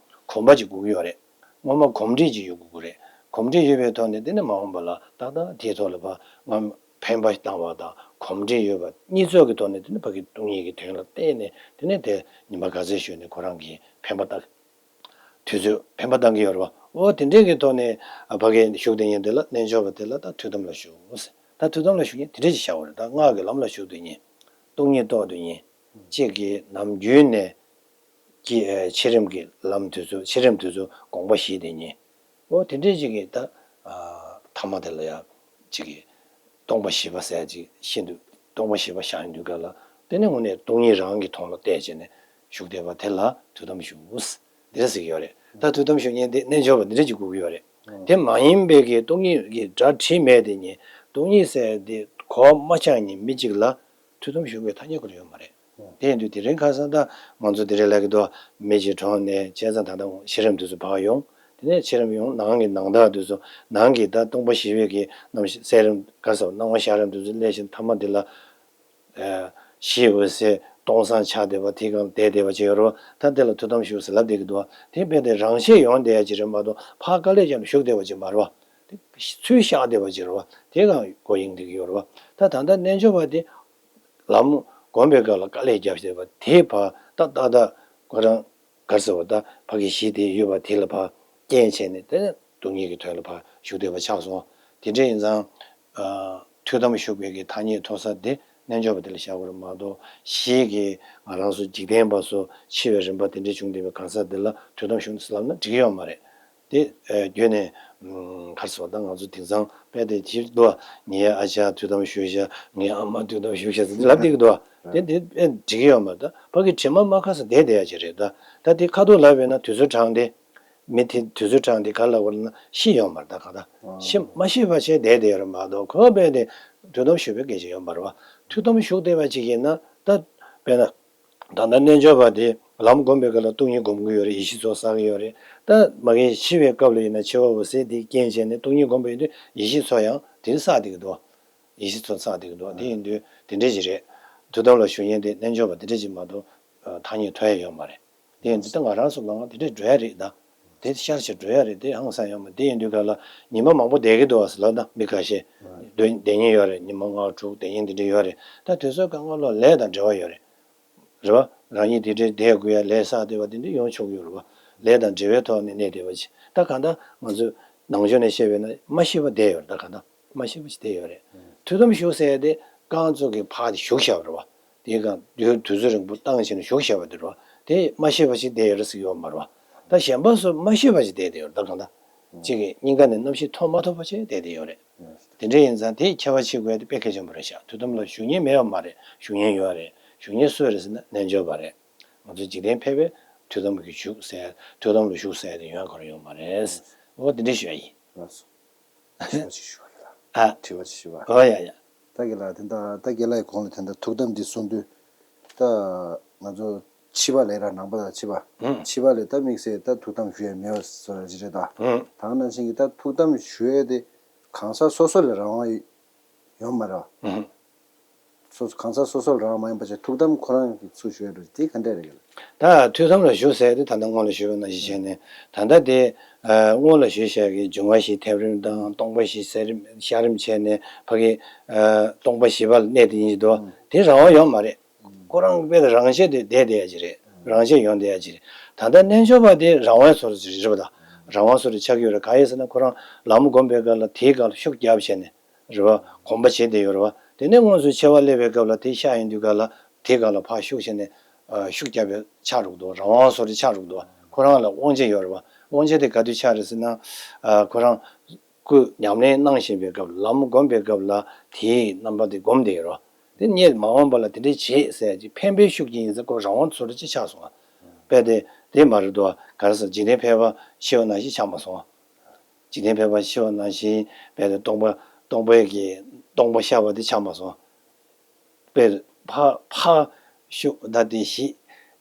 གོམས་པ་ཅིག་དགོས་ཀྱི་ཡོད་རེད། སྔོན་མ་གོམས་འདྲིས་ཅིག་ཡོད་དགོས་ཀྱི་རེད། གོམས་འདྲིས་ཡོད་པའི་ཐོག་ནས་དེ་ནས་མ་འོངས་པ་ལ་ཏག་ཏག་དེའི་ཐོག་ལ་ཕར་ང་འཕེན་པ་བཏང་བ་དང་གོམས་འདྲིས་ཡོད་པ་གཉིས་ཚོགས་ཀྱི་ཐོག་ནས་དེ་ནས་ཕ་གི་སྟོང་ཉིད་ཀྱི་དོན་ལ་བལྟས་ནས་དེ་ནས་དེ་ཉི་མ་ག་ཚོད་ཞུགས་ནས་ཁོ་རང་གིས་འཕེན་པ་བཏང་། དུས་ཚོད་འཕེན་པ་བཏང་གི་ཡོད་རེད་བ། ཨོ་དེ་འདྲས་ཀྱི་ཐོག་ནས་ཨ་ཕ་གི་ཞུགས་བསྡད་མཁན་དེ་ལ་རྣལ་འབྱོར་པ་དེ་ལ་ད་ཐུགས་དམ་ལ་ཞུགས་ཟེར། ད་ཐུགས་དམ་ལ་ཞུགས་མཁན་དེ་འདྲས་ཅིག་བྱ་དགོས་རེད། ད་སྔགས་ཀྱི་ལམ་ལ་ཞུགས་བསྡད་མཁན། སྟོང་ཉིད་རྟོགས་བསྡད་མཁན། གཅིག་གིས་ནམ་རྒྱུན་ནས་ཀྱི་ཨ་འཆི་རིམ་གྱི་ལམ་དུས་ཚོད་འཆི་རིམ་དུས་ཚོད་དགོངས་པ་བཞེས་བསྡད་མཁན། ཨོ་དེ་འདྲས་ཅིག་གིས་ད་ཨ་ཐ་མ་དེ་ལ་ཡ་གཅིག་གིས་སྟོང་པ་བཞི་པ་ཟེར་ཡ་ཅིག་ཤིན་ཏུ་སྟོང་པ་བཞི་པ་ཤར་ཡོང་དུས་སྐབས་ལ་དེ་ནས་དངོས་གནས་སྟོང་ཉིད་རང་གི་དོན་ལ་བལྟས་བྱས་ནས་ཞུགས་བསྡད་པ་དེ་ལ་ཐུགས་དམ་ཞུགས། འདི་འདྲ་ཟེར་གྱི་ཡོད་རེད། ད་ཐུགས་དམ་ཞུ་མཁན་དེ་རྣལ་འབྱོར་པ་འདི་འདྲ་ཅིག་དགོས་ཀྱི་ཡོད་རེད། དེ་མ་ཡིན་པའི་གི་སྟོང་ཉིད་ཀྱི་སྒྲ་དྲི་མེད་དེ་ཉིད་སྟོང་ཉིད་ཟེར་དེ་གོ་མ་ཆགས་མཁན་མི་གཅིག་ལ་ཐུགས་དམ་ཞུ་བའི་ཐ་སྙད་ཁོ་རང་ཡོད་མ་རེད། དེ་ཡིན་དུས་དེ་རིང་ཁ་སང་ད་ང་ཚོ་དེ་རིང་ལབ་ཀྱི་འདུག་མི་གཅིག་གྲོངས་ནས་བྱས་ཙང་ད་ལྟ་འཆི་རིམ་དེ་ཚོ་ཕར་ཡོང་། དེ་ནས་འཆི་རིམ་ཡོང་ནང་གི་ནང་དག་དེ་ཚོ་ནང་གི་ད་སྟོང་པ་བཞི་པའི་གི་རྣམ་ཤེས་གསལ་རིམ་ག་ཟེར་སྣང་བ་ཤར་རིམ་དེ་ཚོ་སླེབས་ཤིང་ཐ་མ་དེ་ལ། གཞིའི་འོད་གསལ་སྟོང་སང་ཆགས་བསྡད་པ་དེ་གང་བསྡད་བསྡད་པ་ཅིག་ཡོད་རེད་བ། ད་དེ་ལ་ཐུགས་དམ་བཞུགས་ཟེར་ལབ་བསྡད་ཀྱི་འདུག་བ། དེ་དཔེ་དེ་རང་ཆས་ཡོང་བསྡད་ཡ་ཅིག་རེད་མ་གཏོགས་ཕར་དཀའ་ལས་བརྒྱབ་ནས་བཞུགས་བསྡད་པ་ཅིག་མ་རེད་བ། དེ་ཚུར་བཞག་བསྡད་པ་ཅིག་རེད་བ། དེ་གང་གོ་ཡེངས་བསྡད་ཀྱི་ཡོད་རེད་བ། ད་ད་ལྟ་རྣལ་འབྱོར་པ་དེ་ལམ་སྒོམ་པའི་སྐབས་ལ་དཀའ་ལས་བརྒྱབ་བསྡད་པ་དེ་ཕར་ད་ཏག་ཏག་ཁོ་རང་ག་རེ་ཟེར་བ་ད་ཕ་གི་གཞི་དེ་ཡོད་པ་དེ་ལ་ཕར་རྐྱེན་བྱས་ནས་དེ་ནས་སྟོང་ཉིད་ཀྱི་དོན་ལ་ཕར་ཞུགས་བསྡད་པ་ཆགས་སོང་། དེ་འདྲ་ཡིན་ཙང་། ཐུགས་དམ་བཞུགས་པའི་གི་ཐ་སྙད་ཐོགས་ས་དེ་རྣལ་འབྱོར་པ་དེ་ལ་བཞག་དགོས་རེད་མ་གཏོགས་གཞི་གི་ང་རང་ཚོ་འཇིག་རྟེན་པ་ཚོ་འཆི་བའི་རིམ་པ་དེ་འདྲ་བྱུང་བསྡད་པའི་གང་ཟག་དེ་ལ་ཐུགས་དམ་བཞུགས་ནས་ལབ་ན་འགྲིག་གི་ཡོད་མ་རེད། དེ་ཨ་བརྒྱུད་ནས་ཨམ་ག་རེ་ཟེར་བ་ད་ང་ཚོ་དེང་སང་དཔེ་དེ་དེ་འདུག་བ། ངའི་ཨ་ཅག་ཐུགས་དམ་བཞུགས་ཤག་ངའི་ཨ་མ་ཐུགས་དམ་བཞུགས་ཤག་ཟེར་ལབ་བསྡད་ཀྱི་འདུག་བ། དེ་དེ་དཔེ་འགྲིག་གི་ཡོད་མ་རེད། ད་ཕ་གི་དྲི་མ་མ་ཁ་ས་བསྡད་བསྡད་ཡ་ཅིག་རེད་ད། ད་དེ་ཁ་ཐུག་ལབ་ཡོད་ན་དུས་ཚོད་དྲངས་ཏེ། མི་དེ་དུས་ཚོད་དྲངས་ཏེ་ག་ལབ་དགོས་ལབ་ན་ཤི་ཡོད་མ་རེད་ད་གང་ལྟར། ཤི་མ་ཤི་བ་བྱས་བསྡད་བསྡད་ཡོད་རེད་མ་གཏོགས་ཁོ་དཔེ་དེ་ཐུགས་དམ་བཞུགས་པའི་སྐད་ཆ་ཡོད་མ་རེད་བ། ཐུགས་དམ་བཞུགས་བསྡད་པ་ཅིག་ཡིན་ན་ད་དཔེར་ན། ད་ལྟ་རྣལ་འབྱོར་པ་དེ་ལམ་སྒོམ་པའི་སྐབས་ལ་སྟོང་ཉིད་སྒོམ་གྱི་ཡོད་རེད། ཡེ་ཤེས་ཚོགས་བསགས་ཀྱི་ཡོད་རེད། ད་མ་གི་ཤི་བའི་སྐབས་ལ་ཡིན་ན་འཆི་བ་འོད་གསལ་དེ་རྐྱེན་བྱས་ནས་སྟོང་ཉིད་སྒོམ་པ་ཡིན་དུས་ཡེ་ཤེས་ཚོགས་ཡང་དེ་བསགས་བསྡད་ཀྱི་འདུག་ཡེ་ཤེས་ཚོགས་བསགས་བསྡད་ཀྱི་འདུག་དེ་ཡིན་དུས་དེ་འདྲ་ཞིག་རེད། ཐུགས་དམ་ལ་བཞུགས་མཁན་དེ་རྣལ་འབྱོར་པ་དེ་འདྲ་ཞིག་མ་གཏོགས་ཐ་སྙད་ཐོ་ཡ་ཡོད་མ་རེད། དེ་ཡིན་དུས་ད་ང་རང་ཚོ་ལ་དེ་འདྲ་འགྲོ་ཡ་རེད་ད། དེ་ཤར་ཞིག་འགྲོ་ཡ་རེད། དེ་ཧང་སང་ཡོད་མ་རེད། དེ་ཡིན་དུས་ག་ལ་ཉི་མ་མང་པོ་བསྡད་ཀྱི་འདུག་ཟེར་ལབ་ན་མི་ཁ་ཤས་སྡོད་བསྡད་མཁན་ཡོད་རེད། ཉི་མ་ལྔ་དྲུག་བསྡད་མཁན་དེ་འདྲ་ཡོད་རེད། ད་དུས་ཚོད་སྐབས་སྔ་ལོ་ལས་དང་འབྲེལ་བ་ཡོད་རེད། རེད་བ། རང་ཉིད་དེ་འདྲའི་བསྡད་དགོས་ཡ་ལས་བསགས་བསྡད་པ་དེ་འདྲ་ཡོང་ཆོག་གི་ཡོད་རེད་བ། ལས་དང་འབྲེལ་བའི་ཐོག་ནས་གནས་བསྡད་པ་ཅིག་ད་གང་ལྟར་ང་ཚོས་ནང་ཆོས་ནས་བཤད་པས་ན་མ་ཤི་བ་བསྡད་ཡོད་རེད། ད་གང་ལྟར་མ་ཤི་བ་ཅིག་བསྡད་ཡོད་རེད། ཐུགས་དམ་བཞུགས་ཟེར་ཡ་དེ་རྐང་བཙུགས་ཀྱི་ཕར་དེ་བཞུགས་བཞག་པ་རེད་བ། དེའི་སྒང་དུས་དུས་ཚོད་རིང་པོ་བཏང་བྱས་ནས་བཞུགས་བཞག་པ་དེ་རེད་བ། དེ་མ་ཤི་བ་ཅིག་བསྡད་ཡོད་རེད་ཟེར་གྱི་ཡོད་མ་རེད་བ། ད་གཞན་པ་ཚོ་མ་ཤི་བ་ཅིག་བསྡད་བསྡད་ཡོད་རེད། ད་གང་ལྟར། གཅིག་གིས་སྙིང་ག་ནས་རྣམ་ཤེས་ཐོན་མ་ཐུབ་པ་བྱས་བསྡད་བསྡད་ཡོད་རེད། དེ་འདྲ་ཡིན་ཙང་དེའི་ཁྱད་པར་ཕྱེ་དགོས་ཡ་དེ་དཔེ་གལ་ཆེན་པོ་རེད་ཤག་ཐུགས་དམ་ལ་བཞུགས་མཁན་མེད་པ་མ་རེད། བཞུགས་མཁན་ཡོད་རེད། བཞུགས་མཁན་སུ་རེད་ཟེར་ན་རྣལ་འབྱོར་པ་རེད། ང་ཚོ་འཇིག་རྟེན་ཕལ་པས་ཐུགས་དམ་གྱི་བཞུགས་ཟེར་ཐུགས་དམ་ལ་བཞུགས་ཟེར་ཡ་དེ་ཡོང་གི་རེད་ཡོད་མ་རེད། འོ་དེ་འདྲ་ཞུ་ཡ་ཡིན། ལགས་སོ། དྲི་བ་ཅིག་ཞུ་བ་རེད་ལ། ཨ། དྲི་བ་ཅིག་ཞུ་བ། ཨོ་ཡ་ཡ། ད་རྒན་ལགས་དེ་འདྲ་ད་རྒན་ལགས་ཀྱི་གོང་ལ་དེ་འདྲ་ཐུགས་དམ་འདི་གསུང་དུས། ད་ང་ཚོ་ཕྱི་པ་ལས་ར་ནང་པ་དང་ཕྱི་པ། ཨང་། ཕྱི་པ་ལས་ད་དམིགས་བསལ་ད་ཐུགས་དམ་ཞུ་ཡ་མེད་པ་བཟོ་འདྲ་ཅིག་རེད་ད། ཨང་། ད་ག་ནང་བཞིན་གྱི་ད་ཐུགས་དམ་ཞུ་ཡ་དེ་གང་ཟག་སོ་སོ་ལ་རང་དབང་ཡོད་མ་རེད་བ། ཨང་། སོ་སོ་གང་ཟག་སོ་སོ་ལ་རང་དབང་མ་ཡིན་པ་བྱས་ཐུགས་དམ་ཁོ་རང་གིས་ཚུར་ཞུ་ཡ་འགྲོ་དེ་ག་འདྲས་རེད་གི། ད་ཐུགས་དམ་ལ་བཞུགས་ཟེར་དེ་ད་ལྟ་སྔོན་ལ་ཞུས་པ་ནང་བཞིན་བྱས་ནས་ད་ལྟ་དེ་ཨ་སྔོན་ལ་ཞུས་བཞག་གི་འབྱུང་བ་བཞི་ཐེབས་རིམ་དང་སྟོང་པ་བཞི་གསལ་རིམ་ཤར་རིམ་བྱས་ནས་ཕ་གི་ཨ་སྟོང་པ་བཞི་པ་ལ་གནས་དེ་ཡིན་གྱི་འདུག་དེ་རང་དབང་ཡོད་མ་རེད། ཁོ་རང་དཔེ་རང་བཞིན་དུ་བསྡད་བསྡད་ཡ་ཅིག་རེད། རང་བཞིན་ཡོང་བསྡད་ཡ་ཅིག་རེད། ད་ལྟ་རྣལ་འབྱོར་པ་དེ་རང་དབང་སོར་ཅིག་རེད་པ། ད་རང་དབང་སོར་ཆགས་ཀྱི་ཡོད་རེད། གང་ཡིན་ཟེར་ན་ཁོ་རང་ལམ་སྒོམ་པའི་སྐབས་ལ་དེའི་སྐབས་ལ་ཤུགས་རྒྱབ་བྱས་ནས་རེད་པ། གོམས་པ་བྱས་བསྡད་ཡོད་རེད་པ། དེ་ནས་དངོས་སུ་འཆི་བ་སླེབས་པའི་སྐབས་ལ་དེ་ཤར་ཡོང་དུས་སྐབས་ལ་དེའི་སྐབས་ལ་ཕར་ཤུགས་བྱས་ནས་ཨ་ཤུགས་རྒྱབ་པའི་ཆགས་འགྲོ་གི་འདུག་རང་དབང་སོར་ཆགས་འགྲོ་གི་འདུག་ཁོ་རང་ལ་དབང་ཆ་ཡོད་རེད་པ། དབང་ཆ་དེ་ག་དུས་ཆགས་རེད་ཟེར་ན་ཨ་ཁོ་རང་སྐུ་ཉམས་ལེན་གནང་བཞིན་པའི་སྐབས་ལམ་སྒོམ་པའི་སྐབས་ལ་དེའི་རྣམ་པ་དེ་སྒོམ་བསྡད་ཡོད་རེད་པ། དེ་སྔོན་མ་འོངས་པ་ལ་དེ་འདྲས་བྱེད་ཟེར་ཅིག་འཕེན་པའི་ཤུགས་ཀྱིས་ཡིན་ཟེར་ཁོ་རང་དབང་ཚོར་ཅིག་ཆགས་སོང་ང་། དཔེ་དེ་དེ་མ་རེད་དོ། ག་རེ་ཟེར་འཇིག་རྟེན་ཕལ་པ་ཤི་བ་ནང་བཞིན་ཆགས་མ་སོང་ང་། འཇིག་རྟེན་ཕལ་པ་ཤི་བ་ནང་བཞིན་དཔེ་དེ་སྟོང་པ་སྟོང་པའི་གི་སྟོང་པ་ཤར་བ་དེ་ཆགས་མ་སོང་ང་། དཔེ་ཕ་ཕ་ཤུགས་ད་དེ་གཞི་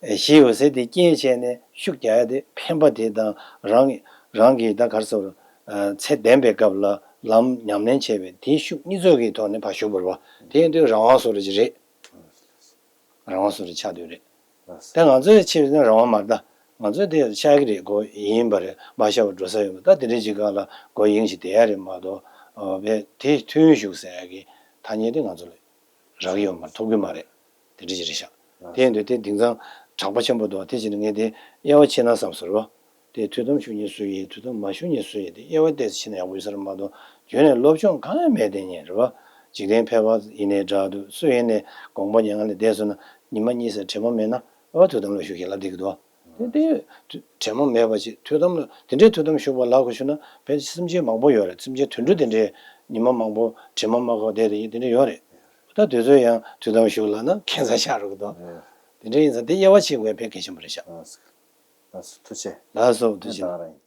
གཞི་འོད་གསལ་དེ་རྐྱེན་བྱས་ནས་ཤུགས་རྒྱག་ཡ་དེ་འཕེན་པ་དེ་དང་རང་རང་གི་ད་ག་རེ་ཟེར་ཚད་ལྡན་པའི་སྐབས་ལ་ལམ་ཉམས་ལེན་བྱས་པའི་དེའི་ཤུགས་གཉིས་ཚོགས་ཀྱི་ཐོག་ནས་ཕར་ཞུགས་པ་རེད་པ། དེ་ཡིན་དུས་རང་དབང་སོར་ཅིག་རེད། རང་དབང་སོར་ཆགས་དུས་རེད། ལགས་སོ། ད་ང་ཚོའི་ཆེད་དུ་རང་དབང་མ་རེད་ད། ང་ཚོའི་དེ་ཤར་གི་རེད། སྒོ་ཡིན་པ་རེད། མ་ཤར་བར་འགྲོ་ས་ཡོད་པ་ད་དེ་འདྲའི་ཅིག་སྒང་ལ་སྒོ་ཡིན་ཞིག་བསྡད་ཡ་རེད་མ་གཏོགས་ཨོ་བས་དེ་ཐུན་ཞུགས་ཟེར་ཡ་གི་ཐ་སྙད་དེ་ང་ཚོ་ལ་རག་ཡོད་མ་ཐོབ་གི་མ་རེད། དེ་འདྲ་ཅིག་རེད་ཤག་དེ་ཡིན་དུས་དེ་དེང་སང་དྲག་པོ་ཆེན་པོ་འདུག་དེ་བྱས་ནས་ངས་དེ་དབྱེ་བ་ཕྱེ་ན་བསམ་སོང་རོ། དེ་ཐུགས་དམ་བཞུགས་མཁན་སུ་ཡིན། ཐུགས་དམ་མ་བཞུགས་མཁན་སུ་ཡིན། དེ་དབྱེ་བ་ཏོག་ཙམ་ཕྱེ་ན་ཡག་པོ་ཡོད་ས་རེད་མ་གཏོགས་རྒྱུན་ནས་སློབ་སྦྱོང་གང་ཡང་མེད་དེ་ཉན་རེད་བ། འཇིག་རྟེན་ཕལ་པ་ཡིན་ནའི་འདྲ་འདུག་སུ་ཡིན་ནའི་དགོངས་པ་མྱ་ངན་ལས་འདས་སོང་ན་ཉི་མ་གཉིས་ཙམ་དྲན་པ་མེད་ན་ཨ་ཐུགས་དམ་ལ་བཞུགས་ཤིག་ལབ་བསྡད་ཀྱི་འདུག་དེ་དེ་དྲན་པ་མེད་པ་ཅིག་ཐུགས་དམ་ལ་དེ་འདྲའི་ཐུགས་དམ་བཞུགས་པ་ལབ་དགོས་བྱུང་ན་ཕལ་ཆེར་སེམས་ཅན་མང་པོ་ཡོད་རེད། སེམས་ཅན་དུད་འགྲོ་དེ་འདྲའི་ཉི་མ་མང་པོ་དྲན་པ་མ་ཁོག་བསྡད་དེ་ཡིན་དེ་འདྲ་ཡོད་རེད། ད་དུས་ཚོད་ཡང་ཐུགས་དམ་བཞུགས་ལབ་ན་ཁྱད་མཚར་ཆགས་འགྲོ་གི་འདུག་དེ་འདྲ་ཡིན་ཙང་དེ་དབྱེ་བ་ཕྱེ་དགོས་པ་དཔེ་གལ་ཆེན་པོ་རེད་ཤག་ལགས་སོ། ཐུགས་རྗེ་ཆེ། ལགས་སོ། ཐུགས་རྗེ་ཆེ། ད་ག་རང་ཡིན།